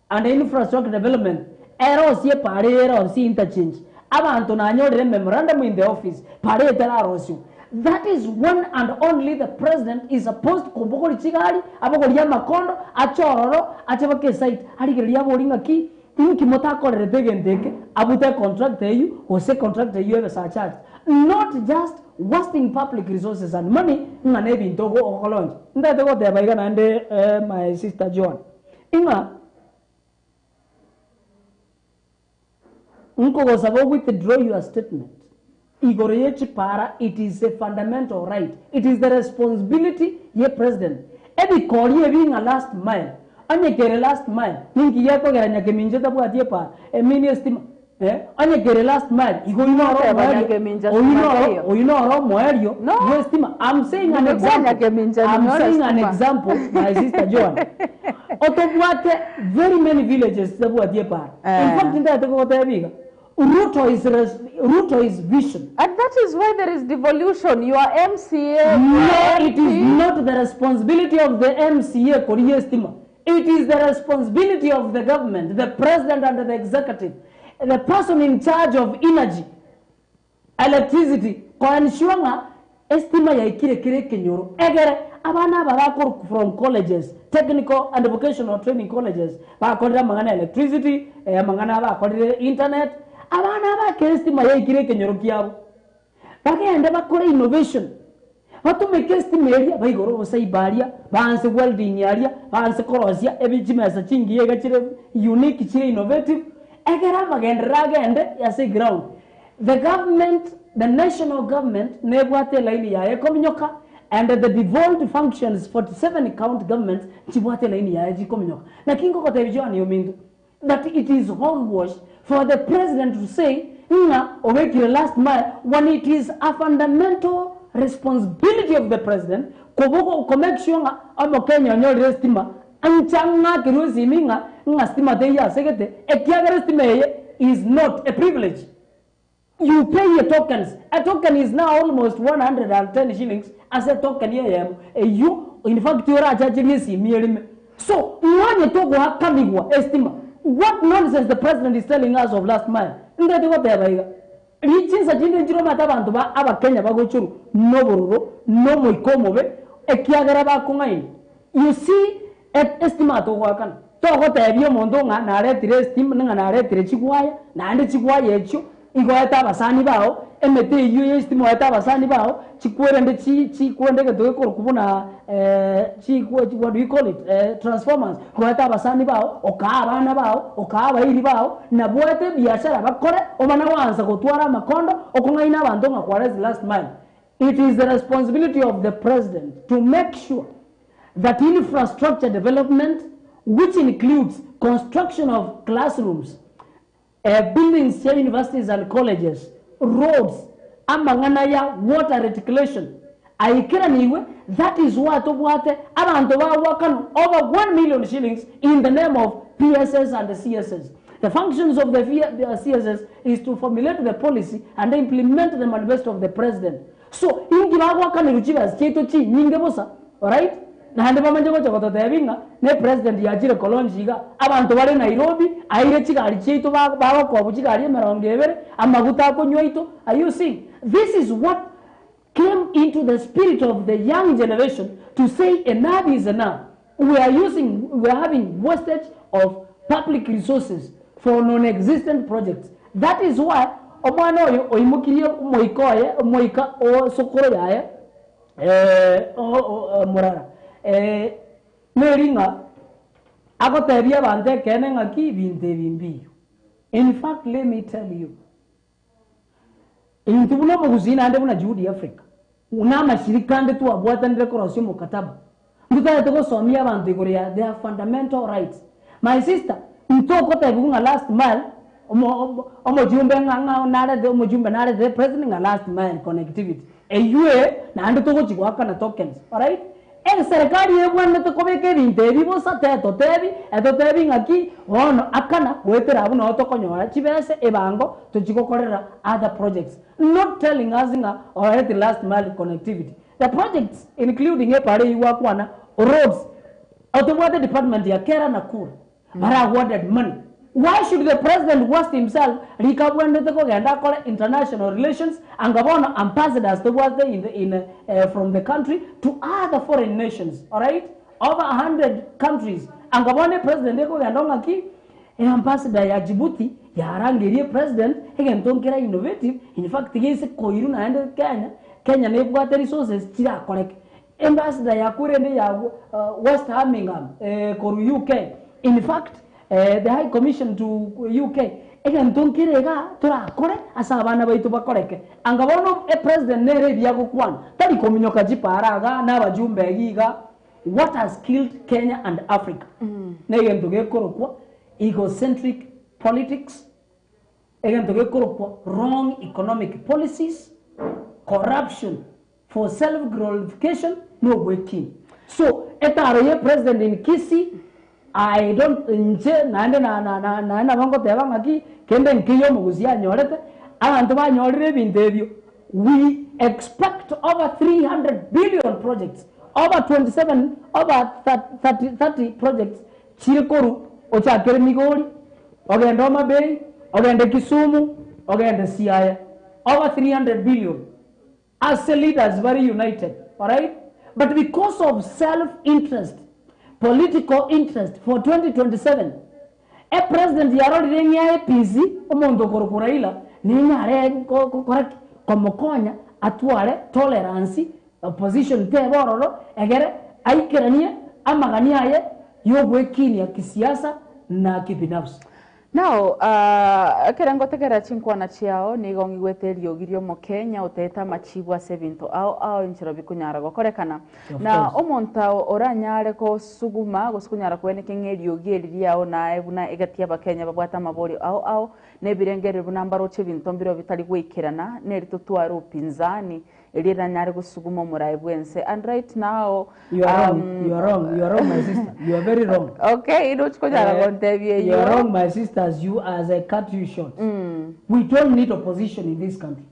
and infrastructure development erosie epara eye erosie interchange abanto nanyorire memorandum in the office para eye terarosiwa that is one and only the president is supposed kobogoria chigari abogorie amakondo ache ororo ache baka esite arigererie aborie ng'aki Inki motakorerete egento eke, abute econtract eyio, gose econtract eyio ebe surcharged? Not just wasting public resources and money ng'a nebinto ogo launch. Ntagete goteba iga naende my sister Joan, ng'a nkogosaba o withdraw your statement igoro ye chipara, it is a fundamental right, it is the responsibility ye president. Ebikori ebi ng'a last mile, onye kere last mile, ninki gekogera nyakemincha tabwati epara, emini estima eh, onye kere last mile, igo oyio noro Goteba omoerio, Nyakemincha oyio stima noro, teiyo. oyio noro omoerio No. bwa estima. I'm saying an Nimekwa example, Nyakemincha I'm ninyore saying an stima. example my sister Joan, otobwate very many villages chitabwati epara. In Eh. fact ntagete kogotebia iga, Ruto is res Ruto is vision. And that is why there is devolution, your MCA, No, your it is MP. not the responsibility of the MCA korigia estima. It is the responsibility of the government, the president and the executive, the person in charge of energy, electricity, ko ensure ng'a estima yaikire kera ekenyoro egere abana aba bakorwa from colleges, technical and vocational training colleges, bakorire amang'ana ya electricity, amang'ana bakorire internet, Abana aba ekero estima yaikire ekenyoro kiabo, bagende bakore innovation, batumeke estima eria, baigore obosaiba aria, baanse welding aria, baanse korosia ebi chimesa chingiya iga chire unique chire innovative, ekero amagenderero agende ase eground. The government, the national government nebwate elaini yaye ekominyoka and the devolved functions 47 county governments nchibwate elaini yaye chikominyoka. Naki ngogotebia Joan ominto that it is hogwash for the president to say ng'a obekire last mile when it is a fundamental responsibility of the president kobogo ko make sure ng'a omokenya onyorire estima ncha ng'akerwe esimi ng'a ng'a stima teiyo asegete ekiagera estima eye is not a privilege. You pay a tokens, a token is now almost 110 shillings ase etoken eyemo eyio in fact orachacherie esimi erime. So ng'onye togoakanigwa estima what nonsense the president is telling us of last mile. Ndete goteba iga, ri chinsa chinde nchire omanyete abanto ba abakenya bagochorwa nobororo na omoika omobe ekiagera bakong'aini. You see Estima togoakana, togotebia omonto ng'a naretire estima, ng'a naretire chigwaya, naende chigwaya echio igo oete abasani bao, emete eyio ya estima oete abasani bao, chikwerende chi chikwende egento gekorokwa buna chikwe what do you call it transformers, oete abasani bao, okaa abana bao, okaa abairi bao, nabwo oete ebiashara bakore, omana goansa gotwara amakondo, okong'aina abanto ng'a kwaresi last mile. It is the responsibility of the president to make sure that infrastructure development which includes construction of classrooms, buildings chia universities and colleges, roads, amang'ana ya water reticulation aikeranigwe, that is why tobwate abanto bagwakanwa over 1 million shillings in the name of PSS and CSS. The functions of the CSS is to formulate the policy and implement the manifesto of the president. So, inki bagwakanerwa chibesa chiaito chinyinge bosa, alright? Naende bamanye gocha gototebia ng'a ne president yachire kolonchi iga, abanto bare Nairobi, aire chigari chiaito ba bagokobwa chigari emerongo ebere, amaguta akonywa aito, are you seeing? This is what came into the spirit of the young generation to say enough is enough, we are using, we are having wastage of public resources for non existent projects, that is why omwana oyo oimokirie omoika oye, omoika o sokoro yaye morara neri ng'a agotebia abanto ekeene ng'aki ebinto ebi mbiyo. In fact let me tell you, Intwe buna omogusii naende buna Juhudi Africa, na amashirika ande twabwatanire korosia omokataba, ntotagete gosomia abanto igoro ya their fundamental rights. My sister, ntogotebigwa ng'a last mile, omo omojumbe ng'a ng'a narete omojumbe narete president ng'a last mile connectivity. Eywo naende togochi goakana tokens, alright? Eserekari ebwenerete kobeka ebinto ebi bosa tetotebi, etotebi ng'aki bono akana goetera abwo noo tokonyora chibese ebango tochi gokorera other projects not telling us ng'a already last mile connectivity. The projects including epara eywo gwakwana roads otobwate department ya kera na kura. Bare awarded money. Why should the president waste himself rika abwenerete kogenda akore international relations anga bono ambassadors tobwate in the in from the country to other foreign nations alright over 100 countries anga bono epresident ekogenda ong'aki eambassador ya Djibouti yarangerie epresident egento nkere innovative in fact gese koirwa naende Kenya Kenya nebwate resources chirakoreke Ambassador yakwo rende ya West Birmingham korwa UK, in fact the High Commission to UK, egento nkere igaa torakore ase abana baito bakoreke. Anga bono epresident nere ebi agokwana, tari kominyoka chipara igaa na abajumbe iga igaa. What has killed Kenya and Africa negento gekorokwa egocentric politics, egento gekorokwa wrong economic policies, corruption, For self glorification na ogwekina. So etaro ye president in Kisii I don't inche naende na na na naende nabo ngoteba ng'aki kende nkeiyo omogusii anyorete, abanto banyorire ebinto ebio we expect over 300 billion projects over 27 over 30 30 projects chire korwa ochakere Migori, ogende Homa Bay, ogende Kisumu, ogende Siaya over 300 billion. Ase leaders bare united alright but because of self interest, political interest for 2027 Epresident yarorire ng'a APC omonto okorokwa Raila ninyare gokora ki? Komokonya atware tolerance opposition tebe ororo egere aikeranie amagani aye yogwekinia kisiasa na kibinafsi. Nao ekero ngotegerera chinkwana chiao, nigo ng'igwete eriogi ri'omokenya oteete amachibu ase ebinto ao ao enchera bikonyara gokorekana. Of Na course. omonto oranyare gosuguma gose konyara koenekia ng'a eriogi eri riao naye buna egati y'Abakenya babwate amaborio ao ao na ebirengererio buna mbaroche ebinto mbireo bitari goikerana, neri totware upinzani erio riranyare gosuguma omoraai bw'ense. And right now You are wrong, you are wrong, you are wrong my sister. You are very wrong. Okay, indochi konyara Eh, gontebia You are eyio. wrong my sisters, you as I cut you short. We don't need opposition in this country.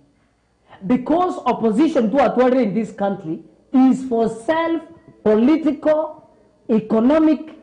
Because opposition twatwarire in this country is for self political economic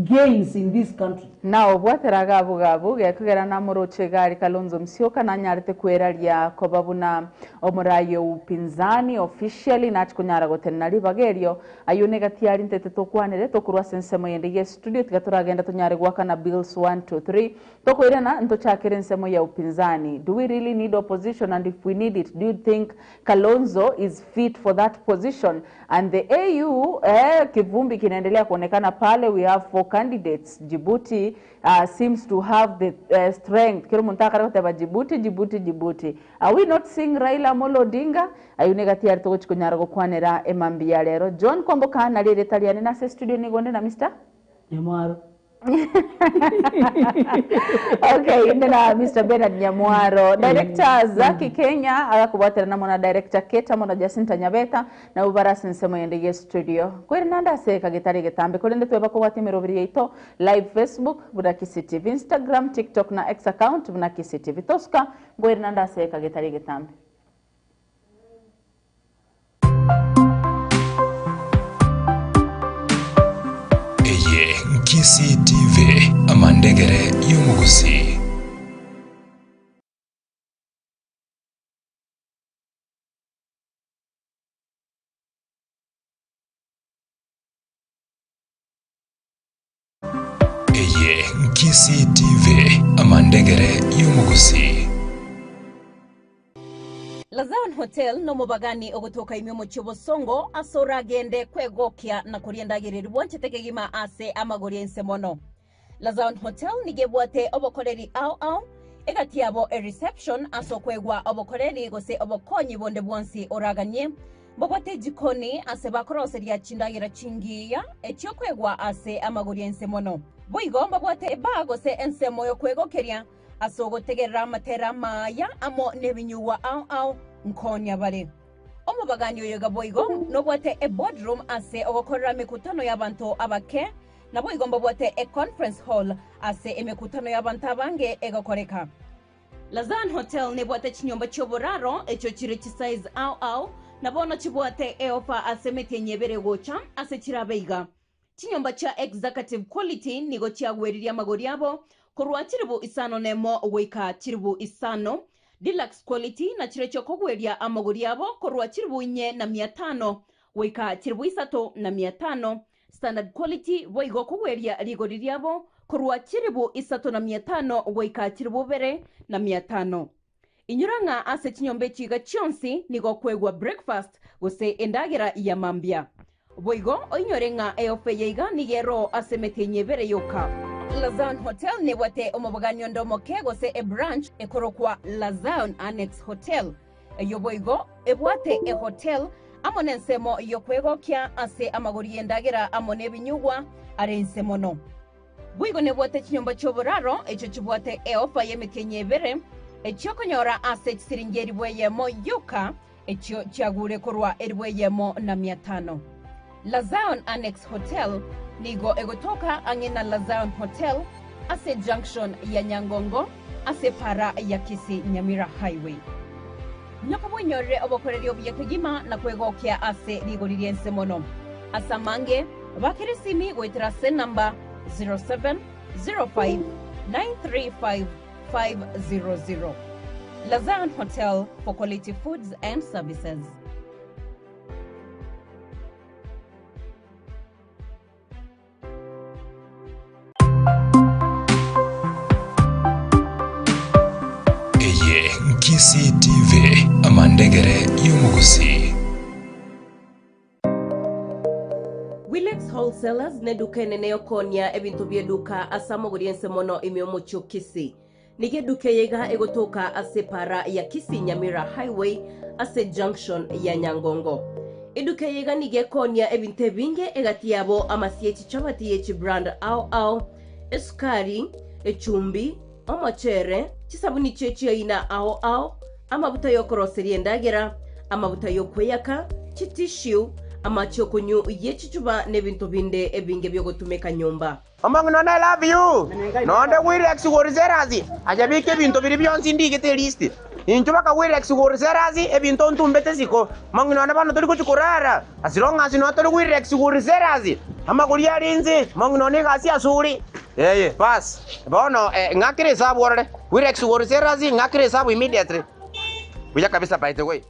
gains in this country. Na obwatera gabu gabu, gekogera namoroche egari Kalonzo Musyoka nanyarete kweraria koba buna omorai o upinzani officially nachi konyara gotenena ribaga erio. Ayio negati aria ntete tokwanere tokorwa ase ensemo yende ye studio tiga toragenda tonyare goakana bills 1 2 3 Tokoirana ntochakere ensemo ya upinzani. Do we really need opposition and if we need it do you think Kalonzo is fit for that position and the AU eh, kivumbi kinaendelea kuonekana pale we have four candidates Djibouti uh, seems to have the uh, strength kero omonto akare goteba Djibouti Djibouti Djibouti are we not seeing Raila Amolo Odinga ayio negati yare togochi konyara gokwanera emambia ya rero John Kwamboka nari erieta riane nase studio nigo onde na Mister Nyamwaro. Okay, inde na Mr. Bernard Nyamwaro. Director Zaki Kenya agakobwaterana amo na Director Kate amo na Jacinta Nyabeta nabo bare ase ensemo yende ye studio. Kweri nande ase kagetari egetambe korende tweba kobwatia emeroberi yaito live Facebook buna Kisii TV, Instagram, TikTok na X account buna Kisii TV. Tosuka nkoeri nande ase kagetari egetambe. Eye Kisii TV, amandegere y'omogusii. Eye Kisii TV, amandegere y'omogusii. Lazaon Hotel nomobagani ogotoka ime omochie obosongo ase oragende kwegokia na koria endagera eria bwanchete kegima ase amagori ainse mono. Lazaon Hotel nigo ebwate obokoreri ao ao, egati yabo ereception ase okoegwa obokoreri gose obokonyi bonde bwonsi oraganie. Mbabwate ejikoni ase bakoroseria chindagera chingiya echiokoegwa ase amagori ainse mono. Boigo mbabwate ebar gose ensemo yokwegokeria Ase ogotegerera amatera amaya amo nebinyugwa ao ao nkonya bare. Omobagani oyo iga boigo nobwate e-boardroom ase ogokorera emekutano y'abanto abake, naboigo mbabwate e-conference hall ase emekutano y'abanto abange egokoreka. Lazan Hotel nebwate chinyomba chi'oboraro echio chire chisize ao ao, na bono chibwate eofa ase emetienyi ebere egocha ase chirabe iga. Chinyomba chia Executive Quality nigo chiagweririe amagori abo korwa chilifu isano nemo goika chilifu isano, Deluxe Quality nachirochio kogweria amagori abo korwa chilifu inye na mia tano goika chilifu isato na mia tano, Standard Quality boigo kogweria rigori riabo korwa chilifu isato na mia tano goika chilifu ibere na mia tano. Inyora ng'a ase chinyomba echi iga chionsi nigo okoegwa breakfast gose endagera ya mambia. Boigo oinyore ng'a eofa eye iga nigo eroo ase emetienyi ebere yoka. Lazaon Hotel nebwate omobogani onde omoke gose ebranch ekorokwa Lazaon Annex Hotel. Eyio boigo ebwate ehotel amo nensemo y'okwegokia ase amagori y'endagera amo nebinyugwa are inse mono. Boigo nebwate chinyomba chi'oboraro echio chibwate eofa y'emetienyi ebere, echi'okonyora ase chisiringi elifu eyemo yoka, echio chiagure korwa elifu eyemo na mia tano. La Zion Annex Hotel nigo egotoka ang'e na La Zion Hotel ase junction ya Nyangongo ase epaara ya Kisii Nyamira Highway. Nyoka bwenyorere obokoreri obuya kegima na kwegokia ase rigori ri'ense mono. Ase amange, bakera esimi goetera ase enamba 0705 935 500. La Zion Hotel for quality foods and services. Kisii TV, amandegere y'omogusii. Wilex Wholesalers neduka enene yokonia ebinto bieduka ase amagori ense mono ime omochie o Kisii. Nigo eduka eye iga egotoka ase epara ya Kisii Nyamira Highway ase junction ya Nyangongo. Eduka eye iga nigo ekonia ebinto ebinge egati yabo amasie echichabati ye chibrand ao ao, esukari, echumbi, omochere, chisabuni chie chiaina ao ao, amabuta y'okoroseria endagera, amabuta y'okweyaka, chitishu, amache okonywa ye chichuba na ebinto binde ebinge bi'ogotumeka nyomba. Omong'ina one I love you nonde Wirex Wholesalers aye beka ebinto biria bionsi ndigete elist inchuo baka Wirex Wholesalers ebinto ntumbete isiko omong'ina one bono tori gochia korara as long as noo tori Wirex Wholesalers amagori are inse omong'ina one egasi asore eye baas bono ng'akere esabu orore Wirex Wholesalers ng'akere esabu immediately buya kabisa by the way.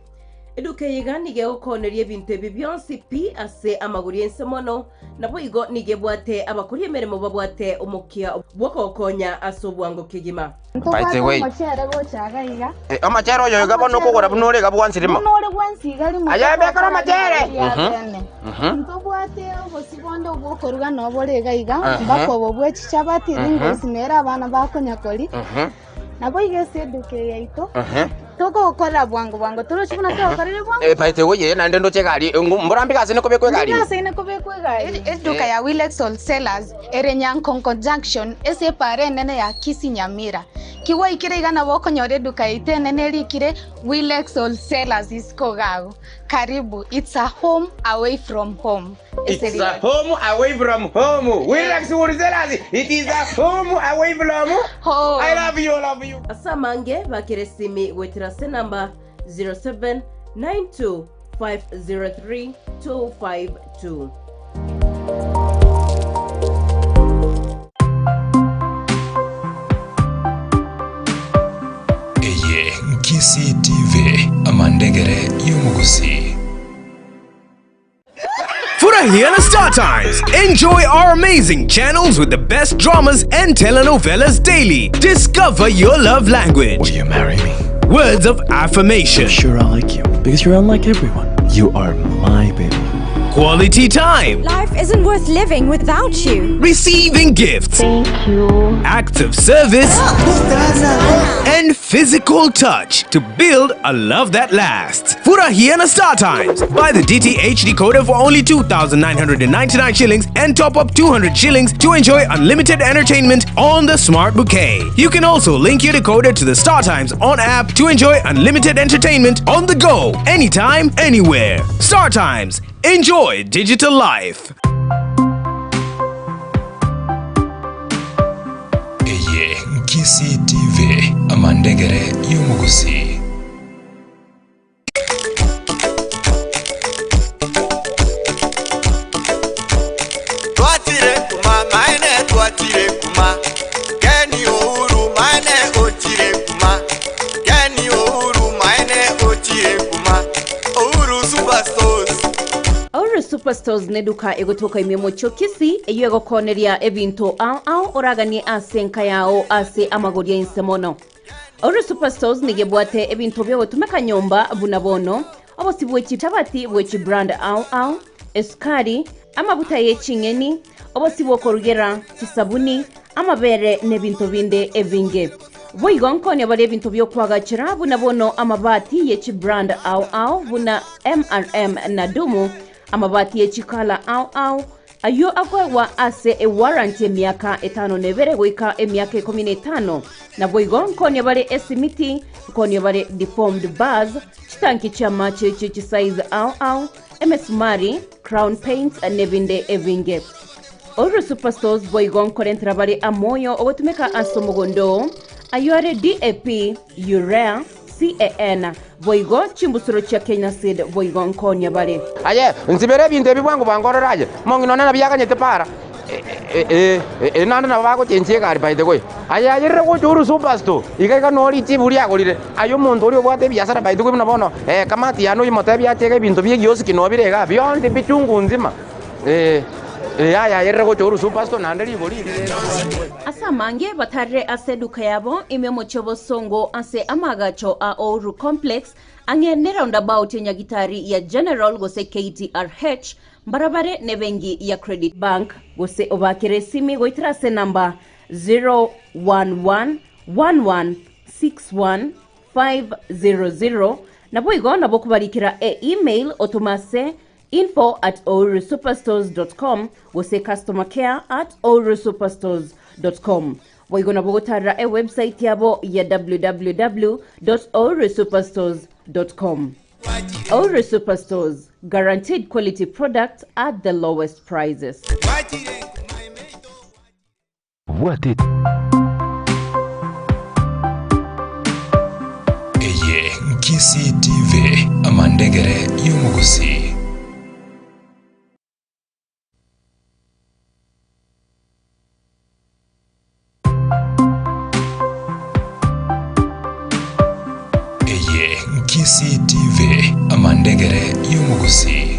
Eduka eye iga nigo egokooneria ebinto ebi bionsi pi ase amagori ense mono, naboigo nigo ebwate abakori emeremo babwate omokia bw'okogokonya ase obwango kegima. By Ntobwate the way. omochere gocha iga iga. Eh, omochere oyo iga bono okogora buna ore iga bwansi rimo. Buna ore bwensi iga rimo. Aye bekera omochere. Ria Mhm. bene. Mhm. Ntobwate obosi bonde obwokoruga nabo bore iga iga, Mhm. mpaka obo bwe chichabati, Mhm. ringosi nere abana bakonya kori. Mhm. Naboigo ase eduka eye yaito Mhm. togokorera bwango bwango, toroche buna togokorire bwango. Eh, by the way, eh, naende ndoche egari, eh, mbora mbige ase nikobekwa egari. Mbige ase nikobekwa egari. Eduka ya Wilex Wholesalers ere Nyankonko Junction ase epaara enene ya Kisii Nyamira. Ki gwaikire iga nabo okonyora eduka yaito enene erikire Wilex Wholesalers isiko iga agwo. Karibu, it's a home away from home. It's a home away from home. Wilex Wholesalers, it is a home away from home. I love you, love you. Ase amange bakere esimi goetera ase enamba 0792503252. Eye Kisii TV, amandegere y'omogusii. Furahia na Star Times. Enjoy our amazing channels with the best dramas and telenovelas daily. Discover your love language. Will you marry me? Words of affirmation. I'm sure I like you because you're unlike everyone. You are my baby. Quality time. Life isn't worth living without you. Receiving gifts. Thank you. Acts of service. And physical touch to build a love that lasts. Furahia na Star Times. Buy the DTH decoder for only 2,999 shillings and top up 200 shillings to enjoy unlimited entertainment on the Smart Bouquet. You can also link your decoder to the Star Times on app to enjoy unlimited entertainment on the go, anytime, anywhere. Star Times. Enjoy digital life. Eye Kisii TV, amandegere y'omogusii. Twachire kuma maene twachire kuma Keni Uhuru maene ochire kuma Keni Uhuru maene ochire kuma Uhuru Superstores Aura Superstores neduka egotoka ime mochie o Kisii eyio egokooneria ebinto ao ao oraganie ase enka yao ase amagori ainse mono. Aura Superstores nigo ebwate ebinto biogotumeka nyomba buna bono, obosi bwe chichabati bwe chibrand ao ao, esukari, amabuta ye ching'eni, obosi bw'okorugera, chisabuni, amabere na ebinto binde ebinge. Boigo nkonya bare ebinto bi'okoagachera buna bono amabati ye chibrand ao ao buna MRM na Dumu, amabati ye chikala ao ao, ayio akoegwa ase ewarranty emiaka etano na ebere goika emiaka ikomi na etano. Naboigo nkonya bare esimiti, nkonya bare deformed bars, chitanki chi'amache chie chisize ao ao, emesumari, crown paints, nebinde ebinge. Oro Superstores boigo nkorentera bare amoyo ogotumeka ase omogondo oo, ayio are DAP, Urea, CAN, boigo chimbusuro chia Kenya Seed boigo nkonia bare. Aye, nsibere ebinto ebi bwango bwango orore aye, omong'ina one nabio aganyete para, ee, ee, naende nabo bagochenchia egari by the way. Aye ayerire gocha Uhuru Superstore, iga iga noo richibu riagorire, aye omonto oria obwate ebiasara by the way buna bono, kamati yane oyomotebie ache iga ebinto bia egioski noo bire igaa, bionsi pi chungu nzima, ee. Yaya yerere gocha Uhuru Superstore naende rigori eri rende. Ase amange batarire ase eduka yabo ime omochie obosongo ase amaagacho a Ouru Complex ang'e ne roundabout ya Nyagitari ya General gose KTRH mbarabare nebenki ya Credit Bank gose obakere esimi goetera ase enamba 011 1161 500 naboigo nabo okobarikera e email otome ase info at ourusuperstores dot com gose customer care at ourusuperstores dot com. Boigo nabo ogotarera e website yabo ya www dot ourusuperstores dot com. Ouru Superstores, guaranteed quality products at the lowest prices. Bwate Eye Nkisii TV, amandegere y'omogusii. Eye Nkisii TV, amandegere y'omogusii.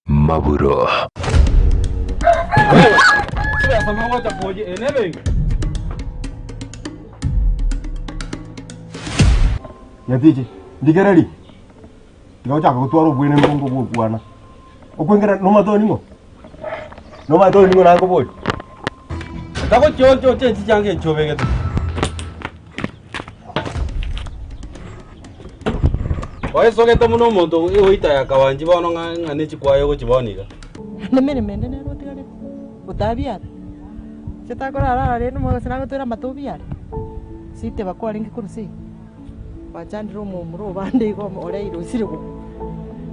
Maburo. Nyatichi, ndigereri, tiga gochaka gotwara obwene mbongo bwa okwana. Okwengera nomate oyo ning'o? Nomate oyo ning'o nankobori? Tagochia oche nchicha nge nchobegete. Oesogete muno omonto ogoita ya kawanchi bono ng'a ng'a ne chikwaya ogochibona iga. Nemeremo ende nere otigarete, otabiara, inche takorara ara rende omogasi nagotwera amato obiare, siteba kwarenge korwa seino, gwachandire omomura obande igo oreire osire gokwa.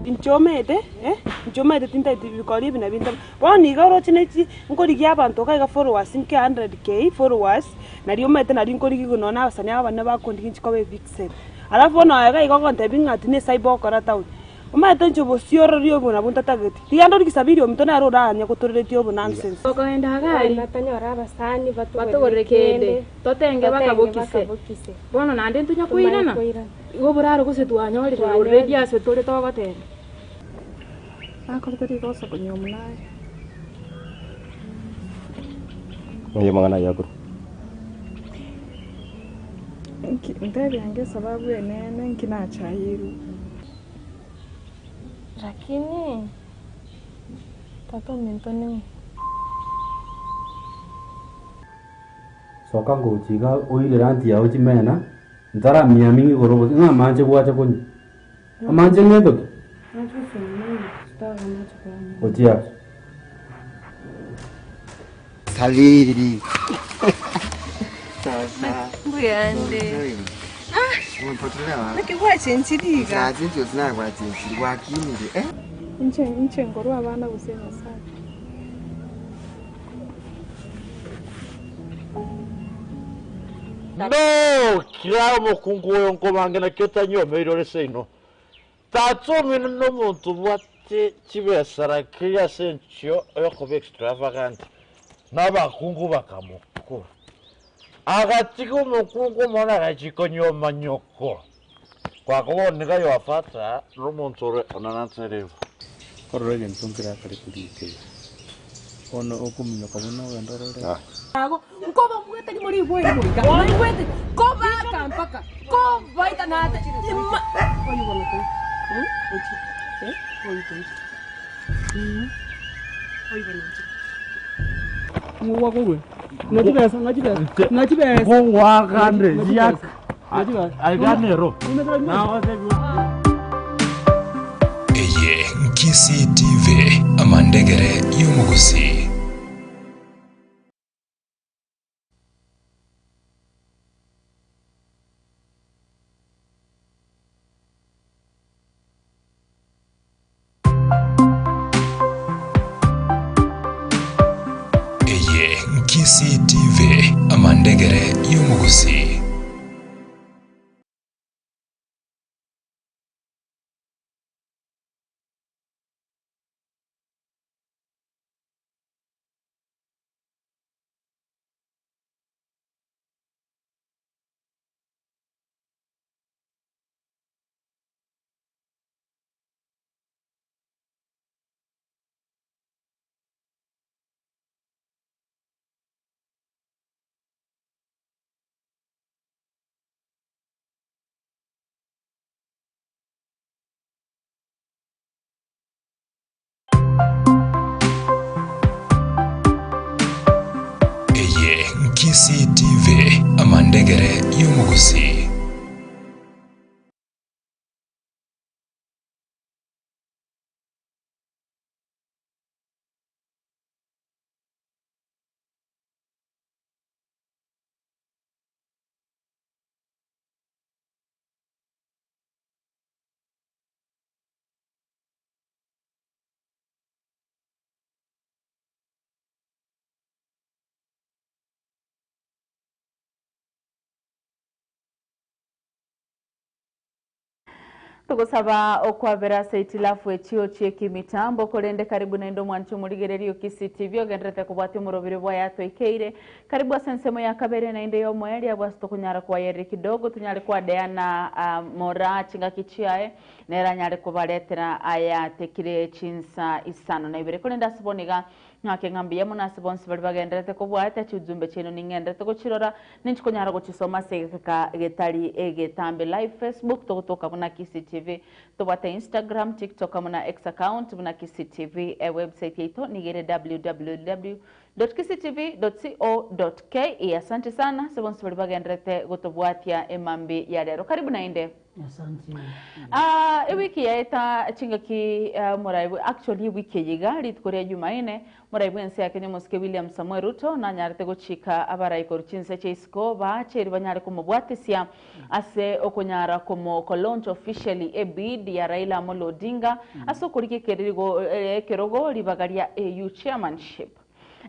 Inche omanyete, eh, inche omanyete tintageti bikori ebi nabi nta bono iga oroche ne chi nkorigia abanto iga iga followers nke 100K followers, nario omanyete nari nkorigigwa nonye na abasani aba abanene bakondigia inche koba evixen. Alafu bono aye iga iga ogontebia ng'a ati ne cyber ogokora town, omanyete inche obosiorori obo nabwo ntatageti, tiga ndori Kisabiri ominto nere oranye gotoreretie obo nonsense. Tokoenda Hagari, Tonyore abasani batogorere kende, totenge bakabokise. Bono naende ntonya koirana, igo oboraro gose twanyorire already ase tore togoteba. Nakorete rigoso konywa omonaya. Oye amang'ana aya akorwa. Nki ntebi ange esababu enene nki nachairwe. Lakini tata ominto ning'o? Soka ngochia iga oirere aunty yao chimena, ntaramiaming'a igoro gose ng'a amache gwacha konywa. Amache ng'ento ki? Gochia ase. Sabiri. Sasa. Mbuyande. Umepotelea wapi? Naki gwachenchirie iga? Nachinchire gose nagwachenchirie gwakinire eh? Inche inche nkorwa abana gose Nyasaye. No, kira omokungu oyo nkobange naki otanyiomeire ore seino. Tata omino nomonto obwate chibesa rakiri ase enchio yokoba extravagant, na abakungu bakamokora. Agatiga omokungu omonene agachia konyuoma nyoko. Kwako bono niga Yoafata nomonto ore onananterigwe. Korora egento nkerakare korika iga. Bono okominyoka buna ogende orore. Ago, nkoba mbwete rimo rigwe goika, naigwete kobaka mpaka, kobaita nate, ima, oyo bono toi, ochi, eh, oyo toi, oyo bono ochi. Ngogwakande riaka aiganero. Eye Nkisii TV, amandegere. Amandegere y'omogusii. Eye Kisii TV, amandegere y'omogusii. Eye Kisii TV, amandegere y'omogusii. Togosaba okwabera ase itilafu echio chiekimitambo korende karibu naende omwancho omorigereria o Kisii TV ogenderete kobwatia omorobere bwaye atoikeire karibu ase ensemo ya kabere naende ya omoerio abwo ase tokonyara kwayerera kidogo tonyare kwadeana uh, mora chingaki chiaye nere anyare kobaretera aya tekire chinsa isano na ibere korende ase bono iga Ng'ake ng'a mbuya mono ase bonsi baria bagendererete kobwata chiujumbe chiaino ning'endererete gochirora, ninchi konyara gochisoma ase egeka getari egetambe. Live Facebook togotoka buna Kisii TV, tobwate Instagram, TikTok amo na X account buna Kisii TV. Ewebsite yaito nigo ere www.kisiitv.co.ke. Asante sana ase bonsi baria bagendererete gotobwatia emambi ya rero. Karibu naende. Asante. Ah, ewiki yaeta chingaki ah, morai bwe- actually ewiki eye iga rituko ria Jumaine morai bwense ya Kenya omosike William Samoei Ruto nanyarete gochika abarai korwa chinse chia isiko baache erio banyare komobwatisia ase okonyara komo ko launch officially ebid ya Raila Amolo Odinga ase okorigia ekeririgo ekerogo ribaga ria AU chairmanship.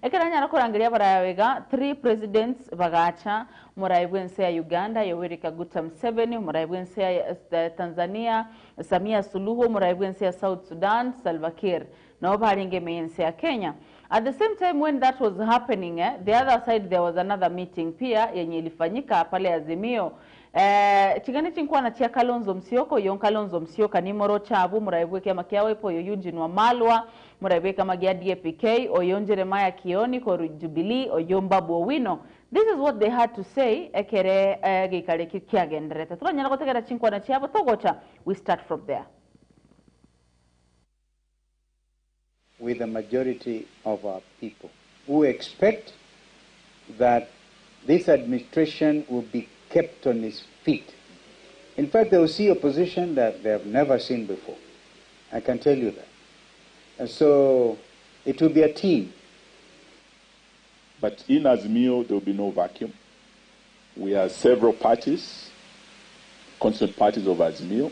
Ekero anyara korangeria abaraya iga, three presidents bagacha, omorai bw'ense ya Uganda Yoweri Kaguta Museveni, omorai bw'ense ya Tanzania Samia Suluhu, omorai bw'ense ya South Sudan Salva Kiir. Nabo barenge ime y'ense ya Kenya. At the same time when that was happening, the other side there was another meeting pia yenye ilifanyika pale Azimio. Eh, ching'ani chinkwana chia Kalonzo Musyoka, oyo Kalonzo Musyoka nimoroche abwo, omorai bw'ekiama kia Wiper oyo Eugene Wamalwa, Morai bw'ekama gia DAPK, oyo Jeremiah Kioni korwa Jubilee, oyo Babu Owino. This is what they had to say ekere egeikaro ekio kiagendererete. Toranyare gotegera chinkwana chiabo togocha, we start from there. With the majority of our people who expect that this administration will be kept on its feet. In fact, they will see opposition that they have never seen before. I can tell you that. And so it will be a team. But in Azimio, there will be no vacuum. We are several parties, constant parties of Azimio.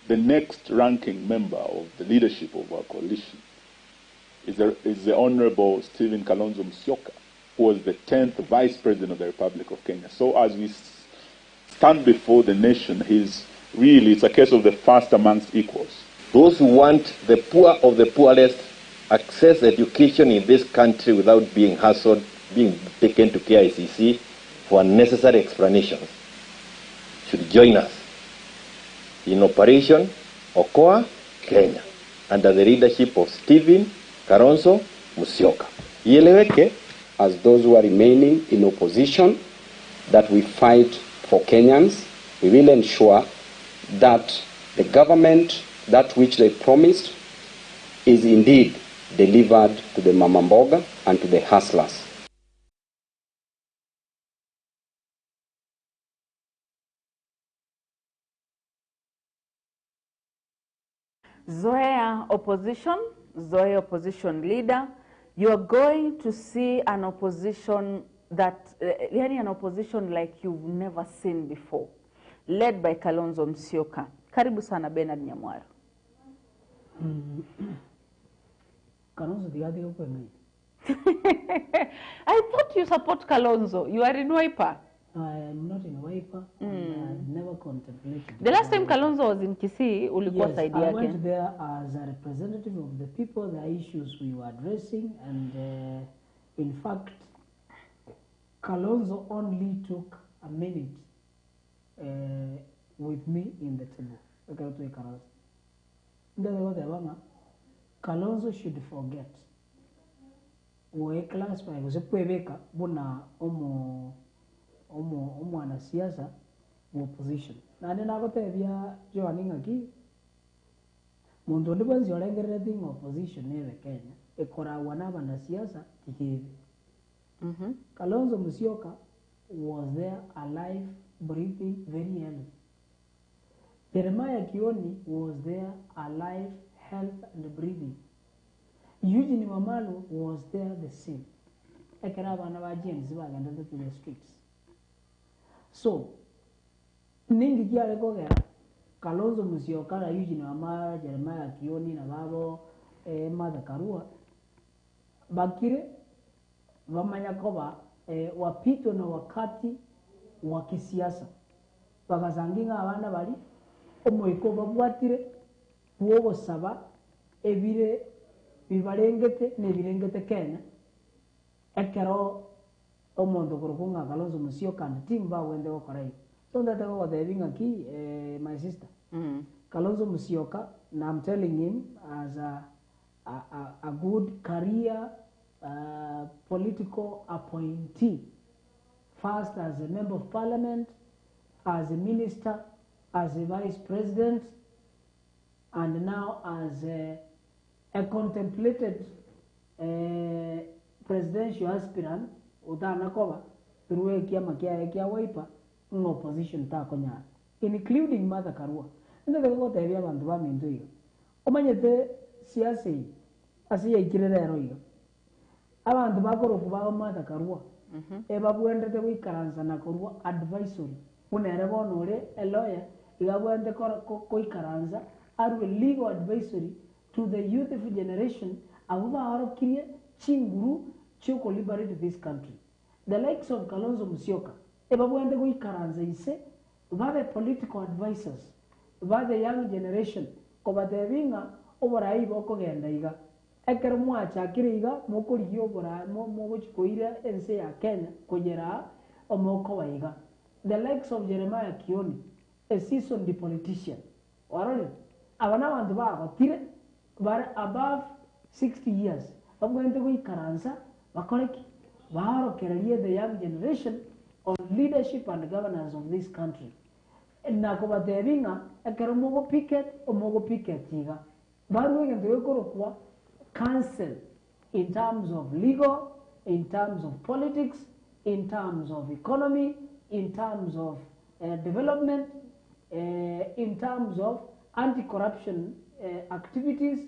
The next ranking member of the leadership of our coalition is the, is the Honorable Stephen Kalonzo Musyoka, who was the 10th Vice President of the Republic of Kenya. So as we stand before the nation, he's really, it's a case of the first amongst equals. Those who want the poor of the poorest access education in this country without being hassled, being taken to KICC for unnecessary explanations, should join us in Operation Okoa Kenya under the leadership of Stephen Kalonzo Musyoka. Ieleweke, as those who are remaining in opposition, that we fight for Kenyans. We will ensure that the government, that which they promised, is indeed delivered to the mamamboga and to the hustlers. Zoea opposition, Zoe opposition leader. You are going to see an opposition that, yani an opposition like you've never seen before, led by Kalonzo Musyoka. Karibu sana Bernard Nyamwaro. Kalonzo tiga atige kweng'aina. I thought you support Kalonzo. You are in Wiper. I am not in Wiper. And I've never contemplated. The last time Kalonzo was in Kisii, ulikuwa Yes, side I yake. went there as a representative of the people, the issues we were addressing, and in fact, Kalonzo only took a minute with me in the table. Ekero twaikarasa. Ndethe goteba ng'a Kalonzo should forget goeclassify gose kwebeka buna omo omo omwanasiasa bwa opposition. Naende nagotebia Joan ng'aki, monto onde bwensi orengerereti ng'a opposition nebe Kenya, ekoragwa na abanasiasa tiga ebe. Kalonzo Musyoka was there alive, breathing, very healthy. Jeremiah Kioni was there alive, health and breathing. Eugene Wamalwa was there the same. Ekero abana ba Gen Z bagendete to the streets. So, ninki kiare kogera Kalonzo Musyoka na Eugene Wamalwa, Jeremiah Kioni na babo eh, Martha Karua bakire bamanya koba eh, wapitwe na wakati wa kisiasa bagasangi ng'a abana bari omoika obabwatire bwogosaba ebire bibarengete na ebirengete Kenya ekero omonto okorokwa ng'a Kalonzo Musyoka and team bagwente gokora igo. So ntete gogotebi ng'aki eh, my sister, Kalonzo Musyoka na I'm telling him as a, a, a, a good career political appointee, first as a member of parliament, as a minister, as a vice president, and now as a, a contemplated presidential aspirant otanakoba through ekiama kiaye kia Wiper ng'a opposition takonyara including Martha Karua. Ntete gogotebia abanto baminto iga omanyete siasa eye ase yaikire rero iga abanto bakorokwa ba Martha Karua ebabwenerete goikaransa na korwa advisory buna ere bono ore a lawyer iga abwenerete goikaransa arwe legal advisory to the youthful generation abwo baorokirie chinguru chioko liberate this country. The likes of Kalonzo Musyoka ebabwenerete goikaransa inse babe political advisors ba the young generation kobatebi ng'a oborai bokogenda iga. Ekero mwachakire iga mokorigia oborai mogochi koira ense ya Kenya koyeraa omokoba iga. The likes of Jeremiah Kioni, a seasoned politician. Kwarorire? Aba nabanto bagotire bare above 60 years babwenerete goikaransa bakore ki? Baorokererie the young generation on leadership and governance of this country. Na kobatebi ng'a ekero mogo picket omogo picket iga. Barue egento gekorokwa counsel in terms of legal, in terms of politics, in terms of economy, in terms of development, in terms of anti corruption activities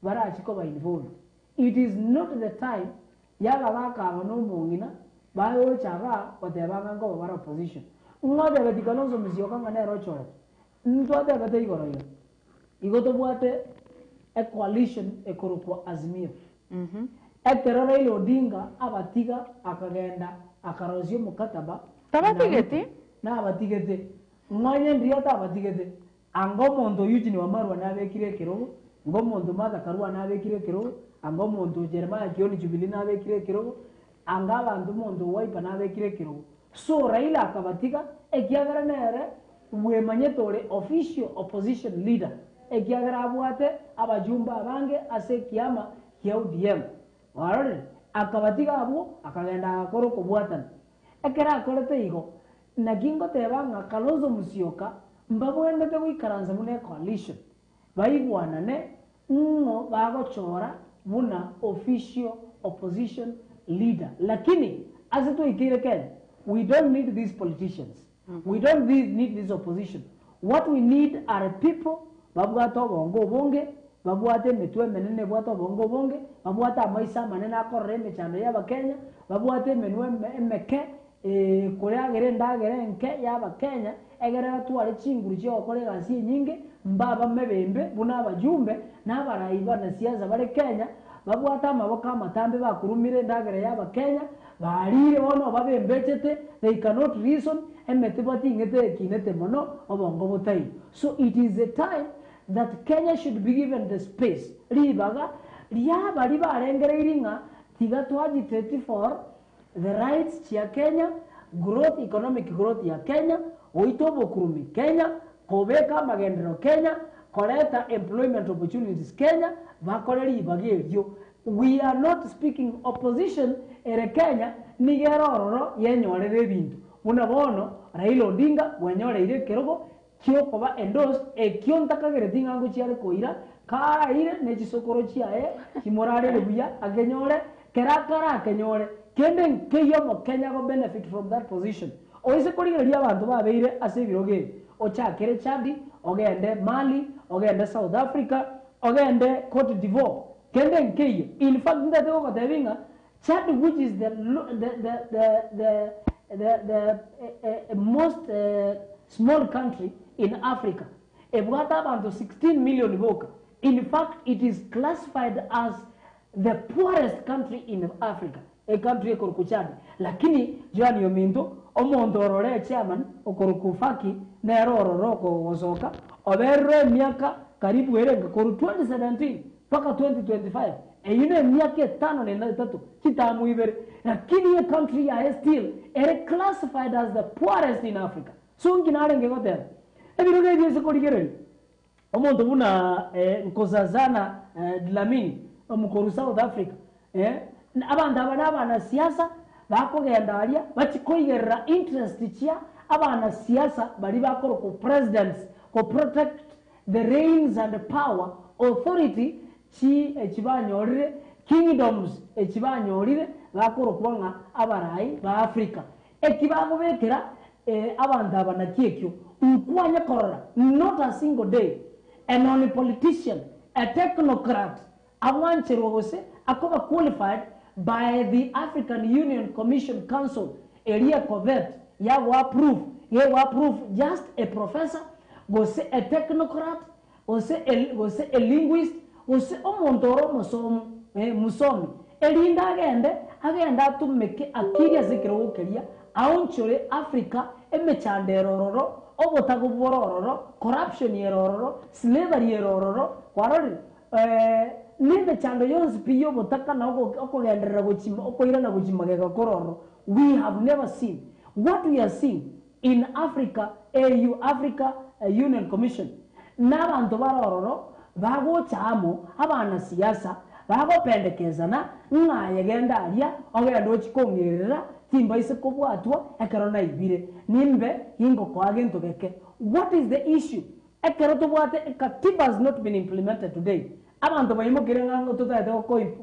barachi koba involved. It is not the time y'abagaka aba na omong'ina bagocha igaa goteba ng'a nkoba bare opposition. Ng'otebeti Kalonzo Musyoka ng'a nere ochorete. Ntwatebete igoro iga, igo tobwate ecoalition ekorokwa Azimio. Ekero Raila Odinga abatiga akagenda akarosia omokataba Tabatigeti? Nabatigete. Ng'onye ndiria tabatigete. Anga omonto Eugene Wamalwa nabekire ekerogo, anga omonto Martha Karua nabekire ekerogo, anga omonto Jeremiah Kioni Jubilee nabekire ekerogo, anga abanto omonto Wiper nabekire ekerogo. So Raila akabatiga ekiagera nere bwemanyete ore official opposition leader ekiagera abwate abajumbe abange ase ekiama kia ODM. Mwarorire? Akabatiga abwo akagenda agakora okobwatana. Ekero akorete igo, naki ngoteba ng'a Kalonzo Musyoka mbabwenerete goikaransa buna ecoalition, baigwanane ng'o bagochora buna official opposition leader. Lakini ase twaikeire Kenya, we don't need these politicians, we don't need this opposition. What we need are people babwate obongo obonge. Babwate emetwe emenene ebwate obongo obonge, babwate amaiso amanene akorora emechando y'Abakenya, babwate emenwa eme emeke koreagera endagera enke y'Abakenya, egere batware chinguru chi'ogokora egasi enyinge, mbaba mebembe buna abajumbe na abarai banasiasa bare Kenya, babwate amaboko amatambe bakurumire endagera y'Abakenya, barire bono babembechete, they cannot reason, emete bating'ete ekinete mono, obongo botaiyo. So it is a time that Kenya should be given the space, ribaga ria baria barengereirie ng'a tiga to agitate for the rights chia Kenya, growth, economic growth ya Kenya, goita obokurumi Kenya, kobeka amagenderero Kenya, koreta employment opportunities Kenya, bakore ribaga erio. We are not speaking opposition ere Kenya nigo ere ororo yenyorere ebinto. Buna bono Raila Odinga bwenyoreire ekerogo Ki'okoba endorsed, ekio ntakagereti ng'a ngochiare koira, karaire ne chisokoro chiaye chimorarere buya akenyore, kera karakenyore, kende nkeiyo omokenya go benefit from that position. Oise korigereria abanto babeire ase ebirogo ebi, ochakere Chadi, ogende Mali, ogende South Africa, ogende Cote d'Ivoire, kende nkeiyo. In fact ntagete gogotebia ng'a Chad which is the the the the the the the most small country in Africa ebwate abanto 16 million boka in fact it is classified as the poorest country in Africa e country ekorokwa Chad lakini Joan ominto omonto orore chairman okorokwa Faki nere ororo okogosoka oberire emiaka karibu erenge korwa 2017 Mpaka 2025, eyio nemiaka etano na etato, chitamu ibere, lakini ecountry yaye still ere classified as the poorest in Africa. So nki narenge goteba? Ebirogo ebi ase korigereria, omonto buna Nkosazana Dlamini omokorwa South Africa, abanto aba na abanasiasa bakogenda aria bachie koigerera interest chia abanasiasa baria bakorokwa presidents, ko protect The reigns and power, authority chi echi banyorire, kingdoms echi banyorire, bakorokwa ng'a abarai ba Africa. Eki bagobekera abanto aba naki ekio? Nkwanye korora not a single day a non politician, a technocrat agwancherwa gose akoba qualified by the African Union Commission Council eria ekovet ya go approve gego approve just a professor gose a technocrat gose a gose a linguist gose omonto ore omosomu eh musomi erinde agende agende atumeke akili ase ekerogo keria aonchore Africa emechando ere ororo obotago bore ororo corruption ere ororo slavery ere ororo kwarorire Nemechando yonsi pi y'obotaka na okogenderera gochia okoirana gochia magega kore ororo, we have never seen what we are seeing in Africa AU, Africa Union Commission, nabanto bare ororo bagocha amo abanasiasa bagopendekezana ng'a aye genda aria ogende ochie kong'erera timbaise kobwatwa ekero naibire nimbe gingokoa gento geke. What is the issue? Ekero tobwate ekatiba has not been implemented today, abanto baimokire ng'a ng'o totagete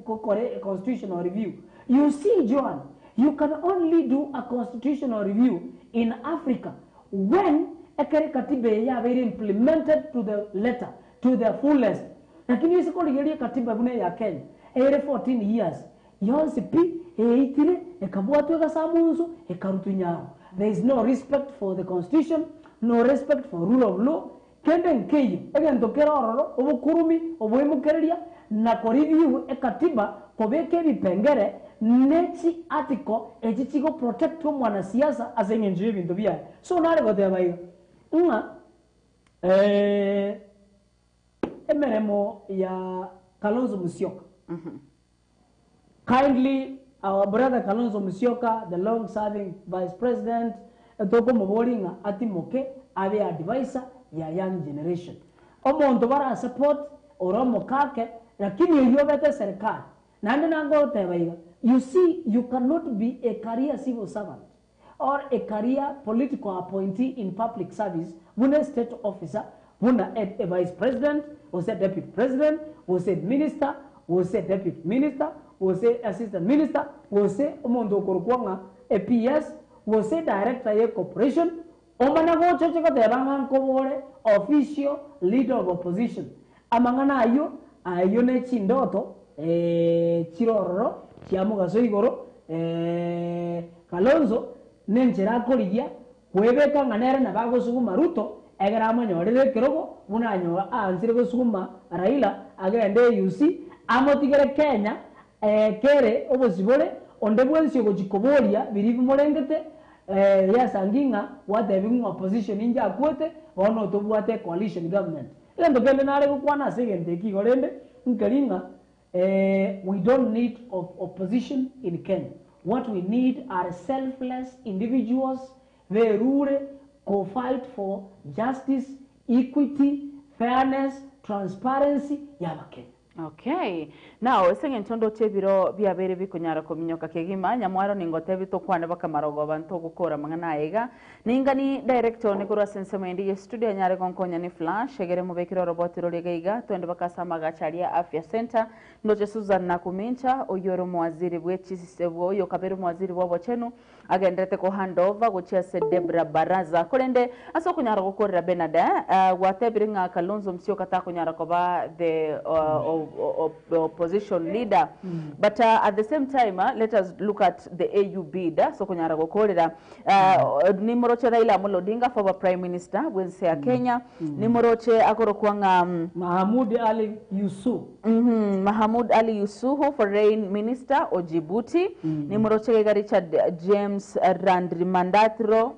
gokora a constitutional review. You see Joan, you can only do a constitutional review in Africa when ekero ekatiba eye yabeire implemented to the letter, to the fullest. Lakini ase korigereria ekatiba buna eya Kenya, ere 14 years, yonsi pi eitire, ekabwatwa egasamunsu, ekarutwa nyaro. There is no respect for the constitution, no respect for rule of law, kende nkeiyo, egento kere ororo, obokurumi, oboimokereria, na ko review ekatiba kobeka ebipengere ne chi article echi chigo protect omwanasiasa ase eng'encho y'ebinto biaye. So nare goteba iga, ng'a emeremo ya Kalonzo Musyoka, Kindly our brother Kalonzo Musyoka the long serving vice president tokomoboria ng'a atimoke abe adviser ya young generation. Omonto bara support ore omokake lakini oyio obete eserikali. Naende nagoteba iga you see you cannot be a career civil servant or a career political appointee in public service buna a state officer, buna a vice president, gose a deputy president, gose a minister, gose a deputy minister, gose assistant minister, gose omonto okorokwa ng'a a PS, gose director ye corporation, omana gocha oche goteba ng'a nkobore official leader of opposition. Amang'ana ayio Ayio ne chindoto chire ororo chia mogaso igoro, Kalonzo nenchera akorigia kwebeka ng'a nere nabo agosuguma Ruto egere amonyorere ekerogo buna aanchire gosuguma Raila agende AUC amotigere Kenya kere obosibore onde bwensi ogochi koboria biria bimorengete yasangi ng'a gwatebigwa ng'a opposition inche akwete bono tobwate coalition government. Egento kende nare gokwana ase egento eke igo rende nkeri ng'a we don't need of opposition in Kenya. What we need are selfless individuals berure ko fight for justice, equity, fairness, transparency y'abakenya. Okay. Now ase eng'encho ndoche ebiro biabeire bikonyara kominyoka kegima, nyamwaro ningotebi tokwane baka marogoba ntogokora amang'ana aya iga. Ningani director one korwa ase ensemo ende ye studio anyare gonkonya ne flash egere mobekere oroboti roria iga iga twende baka ase amagacho aria ya afya center. Ndoche Susan Nakumincha oyio ore omowaziri bwe chis oyo okabeire omowaziri bwa obochenu Agenderete ko hand over gochia ase Debra Baraza. Korende ase okonyara gokorera Bernard eh, gwatebire ng'a Kalonzo Musyoka takonyara koba the opposition leader. But at the same time let us look at the AU bid ase okonyara gokorera nimoroche Raila Amolo Odinga former prime minister bwense ya Kenya, nimoroche akorokwa ng'a Mahamoud Ali Youssouf. Mahamoud Ali Youssoufou, Foreign Minister o Djibouti, Nimoroche iga Richard James Randrimandatro,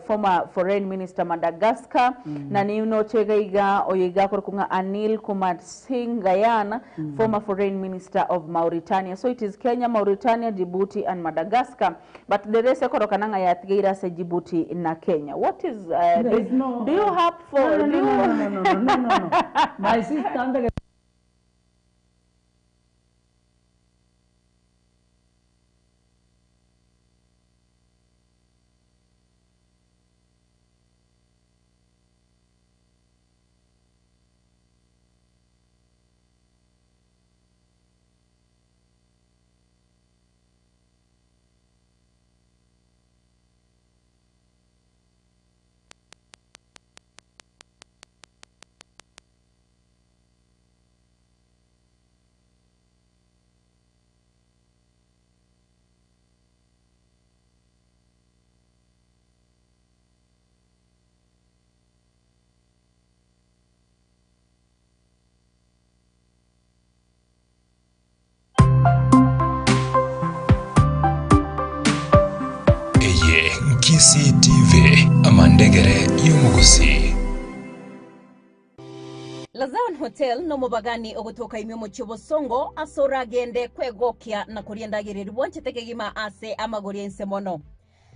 former Foreign Minister Madagascar, na ninoche iga iga oyo iga akorokwa ng'a Anil Kumar Singh Gayan, former Foreign Minister of Mauritania. So it is Kenya, Mauritania, Djibouti and Madagascar. But the race ekorokana ng'a yatigeire ase Djibouti na Kenya. What is There do, is no, do you hope for no, no, do no, you no, no, no, no, no, no, no. My sister, ndege Eye Kisii TV, amandegere y'omogusii. Lazaon Hotel nomobagani ogotoka ime omochie Bosongo ase oragende kwegokia na koria endagera eria bwanchete kegima ase amagori ainse mono.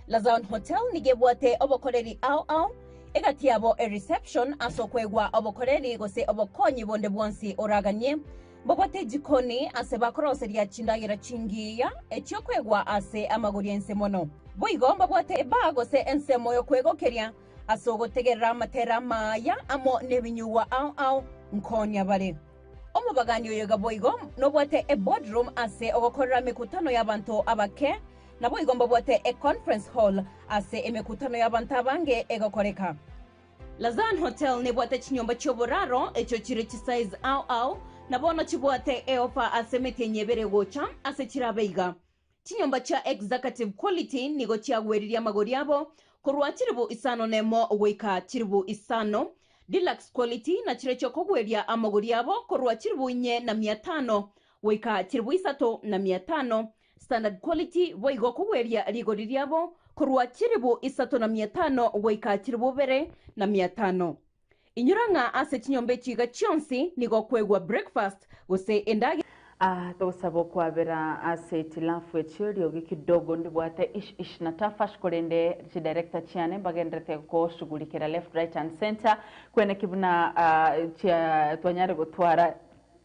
Lazaon Hotel nigo ebwate obokoreri ao ao, egati yabo ereception ase okoegwa obokoreri gose obokonyi bonde bwonsi oraganie. Mbabwate ejikoni ase bakoroseria chindagera chingiya echiokoegwa ase amagori ainse mono. Boigo mbabwate ebar gose ensemo yokwegokeria ase ogotegerera amatera amaya amo nebinyugwa ao ao nkonya bare. Omobagani oyo iga boigo nobwate eboardroom ase ogokorera emekutano y'abanto abake, Naboigo mbabwate econference hall ase emekutano y'abanto abange egokoreka. Lazan Hotel nebwate chinyomba chi'oboraro echio chire chisize ao ao, na bono chibwate eofa ase emetienyi ebere gocha ase chirabe iga. Chinyomba chia executive quality nigo chiagweririe amagori abo korwa chiribu isano nemo goika chiribu isano. Deluxe quality nachirochio kogweria amagori abo korwa chiribu inye na mia tano goika chiribu isato na mia tano. Standard quality boigo kogweria rigori riabo korwa chilibu isato na mia tano goika chilibu ibere na mia tano. Inyora ng'a ase chinyomba echi iga chionsi nigo okoegwa breakfast gose endagera. Ah, togosaba okwabera ase itilafu echio eriogi kidogo ndibwate ish ish na tafash korende chidirector chiane mbagenderete goshughulikera left right and center kweneki buna ah, chia twanyare gotwara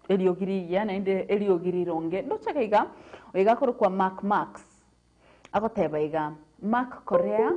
Eriogi rigiya naende eriogi rironge. Ndoche iga iga, oyo iga akorokwa Mark Marx, agoteba iga, Mark Korea,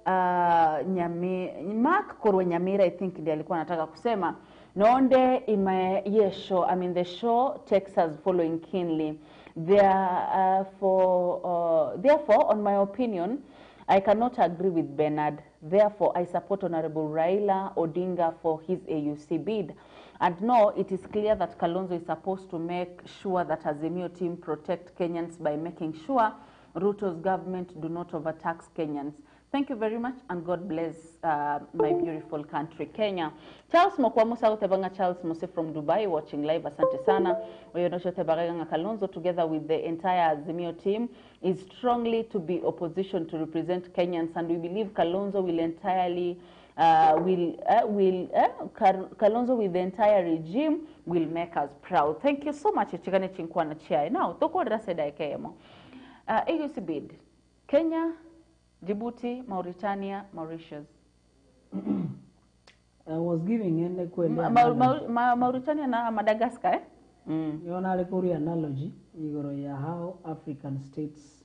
ah, Nyami, Mark korwa Nyamira I think ndiye alikuwa anataka kusema, nonde ime ye show, I mean the show Texas following keenly. There, uh, for, uh, therefore, on my opinion, I cannot agree with Bernard. Therefore, I support Honorable Raila Odinga for his AUC bid. And no, it is clear that Kalonzo is supposed to make sure that Azimio team protect Kenyans by making sure Ruto's government do not overtax Kenyans. Thank you very much and God bless uh, my beautiful country Kenya. Charles Mokwamusa agoteba ng'a Charles Mose from Dubai watching live asante sana. Oyo nocho otebaga iga ng'a Kalonzo together with the entire Azimio team is strongly to be opposition to represent Kenyans and we believe Kalonzo will entirely uh, will uh, will uh, Kar Kalonzo with the entire regime will make us proud. Thank you so much echigane chinkwana chiaye. Now tokorera ase edaika eyemo. Uh, AUC bid Kenya Djibouti, Mauritania, Mauritius. I was giving ende kwende Ma, ma, analogy. ma, ma, Mauritania na Madagascar eh? Mm. Nigo nare korwa analogy igoro ya how African states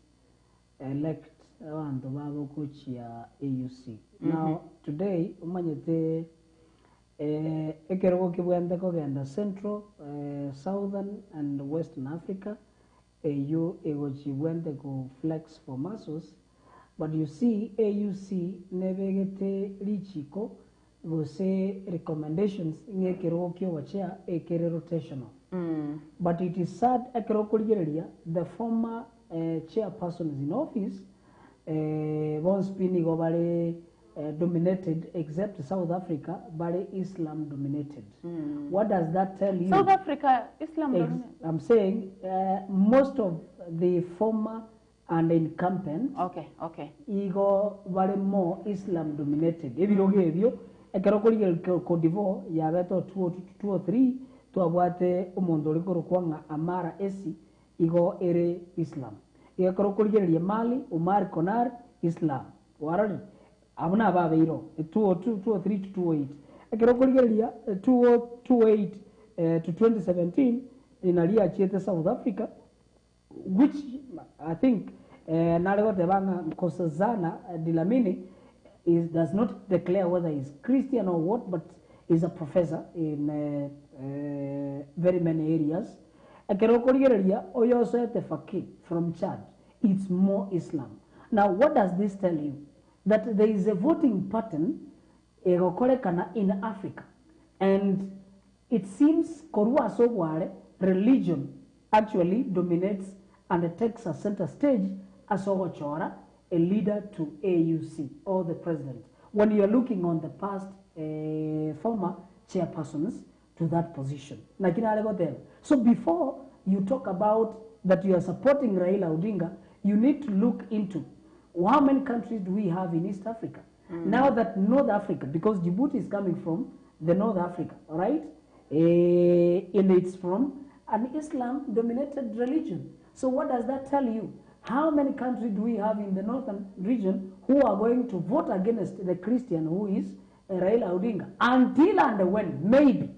elect abanto babo gochia AUC. Now today omanyete eh, ekerogo kebwente kogenda Central, eh, Southern and Western Africa Eyio egochibwente ko flex for muscles but you see AUC nebegete richiko gose recommendations ng'a ekerogo kiogochea ekere rotational. But it is sad ekero okorigereria the former chairpersons in office bonsi pi nigo bare dominated except South Africa bare Islam dominated. What does that tell you? South Africa Islam dominated. I'm saying most of the former and incumbent okay, okay. igo bare more Islam dominated. Ebirogo ebio ekero okorigereria Cote d'Ivoire yabete o 2003 twabwate omonto ore korokwa ng'a Amara Esi igo ere Islam. Igo ekero okorigereria Mali Omar Konar Islam. Kwarorire? Abwo nababeire oo, 2002, 2003 to 2008. Ekero okorigereria 2008 to 2017, nario achiete South Africa, which I think nare goteba ng'a Nkosazana Dlamini is, does not declare whether he's Christian or what, but is a professor in very many areas. Ekero okorigereria oyo osoete Faki from Chad, it's more Islam. Now what does this tell you? That there is a voting pattern egokorekana in Africa and it seems korwa ase obware religion actually dominates and takes a center stage ase ogochora a leader to AUC or the president when you are looking on the past former chairpersons to that position. Naki nare goteba. So before you talk about that you are supporting Raila Odinga, you need to look into how many countries do we have in East Africa? Now that North Africa, because Djibouti is coming from the North Africa, all right? Eh, and it's from an Islam-dominated religion. So what does that tell you? How many countries do we have in the northern region who are going to vote against the Christian who is eh, Raila Odinga? Until and when, maybe,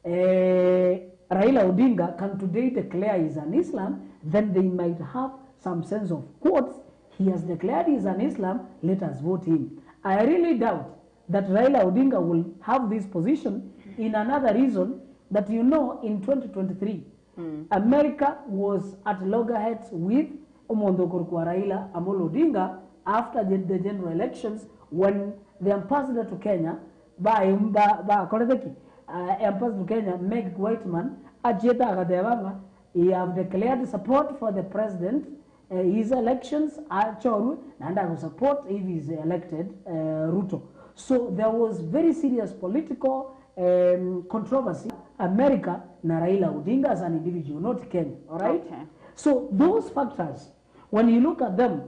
eh, Raila Odinga can today declare he's an Islam, then they might have some sense of quotes. He has declared he's an Islam, let us vote him. I really doubt that Raila Odinga will have this position in another reason that you know in 2023, America was at loggerheads with Omondo Korkwa Raila Amolo Odinga after the, the general elections when the ambassador to Kenya ba ba ba koreteki uh, ambassador to Kenya Meg Whiteman achieta agateba he have declared support for the president uh, his elections achoru and I will support if he's elected uh, Ruto. So there was very serious political um, controversy. America na Raila Odinga as an individual, not Kenya. All right. Okay. So those factors, when you look at them,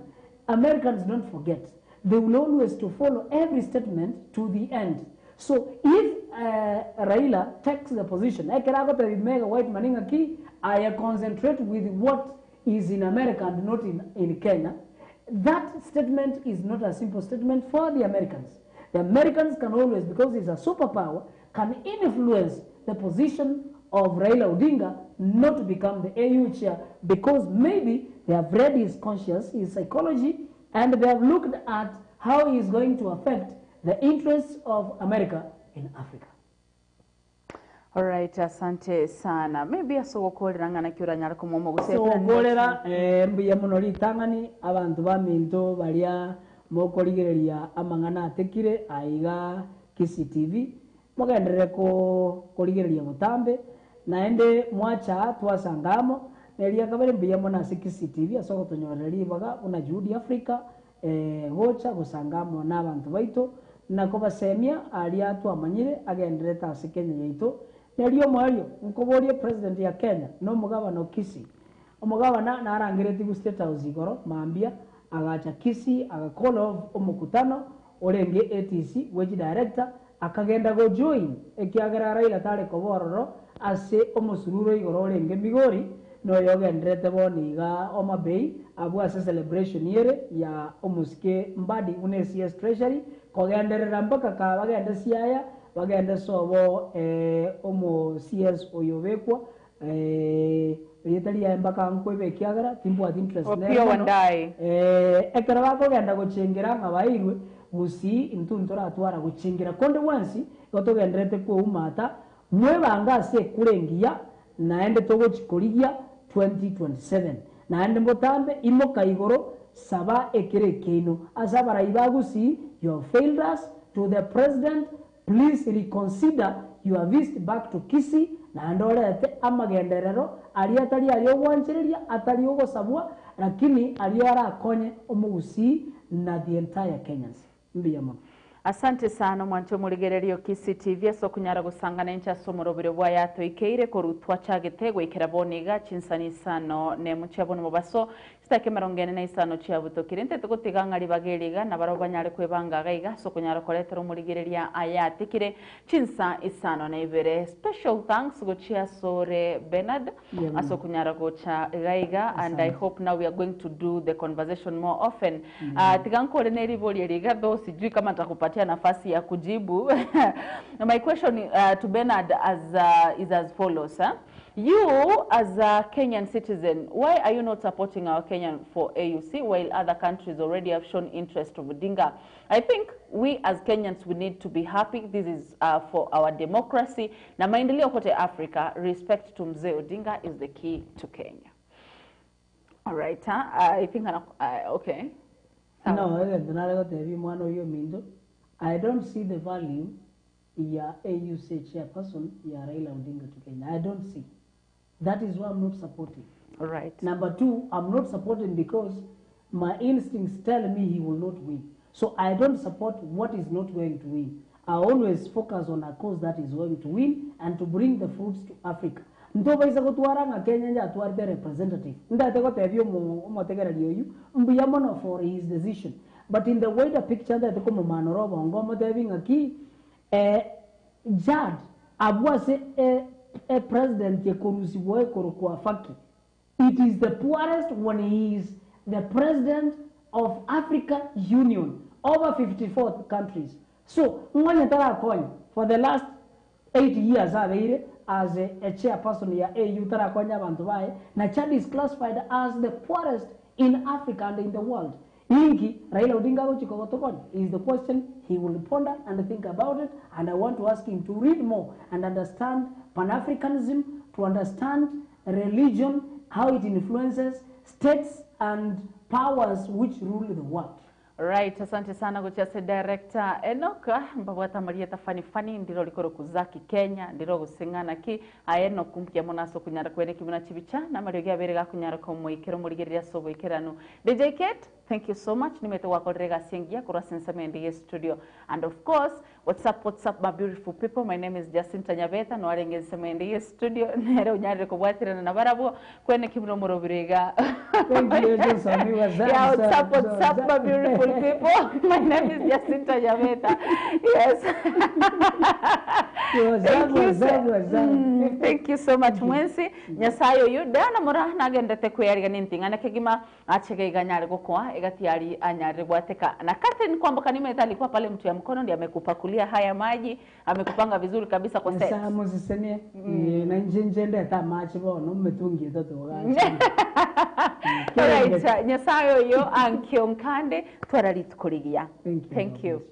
Americans don't forget. They will always to follow every statement to the end. So if uh, Raila takes the position, "Ekeragote mega white maninga ki," I concentrate with what is in America and not in, in Kenya. That statement is not a simple statement for the Americans. The Americans can always, because it's a superpower, can influence the position of Raila Odinga not to become the AU chair because maybe they have read his conscience, his psychology, and they have looked at how he is going to affect the interests of America in Africa. Alright, asante sana. Maybe asogokorera ng'ana ki oranyare komomo gose So gokorera eh, mbuya mono ritang'ani abanto baminto baria mokorigereria amang'ana atekire aiga Kisii TV. Mogenderere korigereria botambe, naende mwacha twasanga amo, na eria kabere mbuya mono ase Kisii TV ase ogotonyorera ribaga buna Juhudi Africa gocha gosanga amo na abanto baito na kobasemia aria twamanyire agendererete ase Kenya yaito. Na erio omoerio nkoborie President ya Kenya na omogabana o Kisii. Omogabana narangeretigwe State House igoro mambia agacha Kisii aga call off omokutano orenge ATC bwe chidirector Akagenda gojoin, ekiagera Raila tare koba ororo ase omosururo igoro orenge Migori, na oyogendererete bono iga Homa Bay, abwo ase celebration ere ya omosike Mbadi buna eCS Treasury, kogenderera mpaka ka bagende Siaya, bagende sobo omo CS oyo obekwa erieta riaye mpaka nkwebe ekiagera timbwati interest nere Opiyo mono. Wandayi. Ekero bakogenda gochengera ng'a baeirwe, gusii intwe ntoratwara gochengera konde gwensi, igo togendererete kweumata, mwebange ase ekura engiya, naende togochi korigia 2027. Naende mbotambe, imoka igoro, saba ekero ekiaino. Ase abarai ba Gusii, you have failed us, to the president, Please reconsider your visit back to Kisii naende orete amagenderero aria atari ay'ogwanchereria atari ogosabwa lakini ario arakonye omogusii na the entire Kenyans. Mbuya mono. Asante sana omwanche omorigereria o Kisii TV ase okonyara gosangana inche ase omorobere bwaye atoikeire korwa twachagete goikera bono iga chinsani isano nemo chia bono mobaso Chidakika emerongo ene na isano chiabutokire, intete gotiga ng'a ribaga eri iga nabarabwo banyare kwebanga iga iga ase okonyara koretera omorigereria ayatikire chinsa isano na ibere. Special thanks gochia asore Bernard Yeah, ase okonyara gocha iga iga and I Asante. hope now we are going to do the conversation more often. Ah, tiga nkore ne ribori eri iga though sijui kama nitakupatia nafasi ya kujibu. My question to Bernard as, is as follows. Eh? You as a Kenyan citizen, why are you not supporting our Kenyan for AUC while other countries already have shown interest of Odinga? I think we as Kenyans, we need to be happy. This is uh, for our democracy. Na maendeleo kote Africa, respect to Mzee Odinga is the key to Kenya. All right, huh? I think, uh, okay. No, egento nare gotebia omwana oyio ominto, I don't see the value ya AUC chairperson ya Raila Odinga to Kenya. I don't see. That is why I'm not supporting. Right. Number two, I'm not supporting because my instincts tell me he will not win. So I don't support what is not going to win. I always focus on a cause that is going to win and to bring the fruits to Africa. Ntobaisa gotwara ng'a Kenya yatwarete representative. Ndate gotebia omotegereri oyu mbuya mono for his decision. But in the wider picture ndate komomanora obongo omotebi ng'a ki eh, Chad abwo ase e, e president ekorusigwa ekorokwa Faki. It is the poorest when he is the president of Africa Union over 54 countries. So ng'onye tarakonya for the last 8 years abeire as a, a chairperson ya AU tarakonya abanto baye na Chad is classified as the poorest in Africa and in the world. Inki Raila Odinga agochika gotokonya is the question he will ponder and think about it and I want to ask him to read more and understand Pan-Africanism, to understand religion, how it influences states and powers which rule the world. Right, asante sana gochia ase director Enock mbabwate amarieta funny funny ndiro rikoroku Zaki Kenya ndiro goseng'ana ki aye Enock mbuya mono ase okonyara kwene ki buna chibicha na amariogi abere gakonyara komoikera omorigereria ase oboikeranu DJ Kate thank you so much nimete gwakorire egasi engiya korwa ase ensemo ende ye studio and of course what's up what's up my beautiful people my name is Jacinta Nyabeta noarenge ensemo ende ye studio nere onyarire kobwaterana nabarabwo kwene ki buna omorobiro iga Thank you, Johnson. We was Yeah, what's up, what's up, my beautiful people? My name is Jacinta Nyabeta. Yes. Thank you, so, thank you so much mwensi nyasaye oyu Diana Mura nagendete kweyarigania enting'ana kegima achege iga anyare gokoa egatiari anyarire gwateka na Catherine Kwamboka nimete alikuwa pale mtu ya mkono ndiye amekupakulia haya maji amekupanga vizuri kabisa kwa set Nyasaye amosesenie na inche inche ndete amache bono ometungi etato gacha. Alright, nyasaye oyo ankio nkande twara rituko rigiya Thank you. thank you.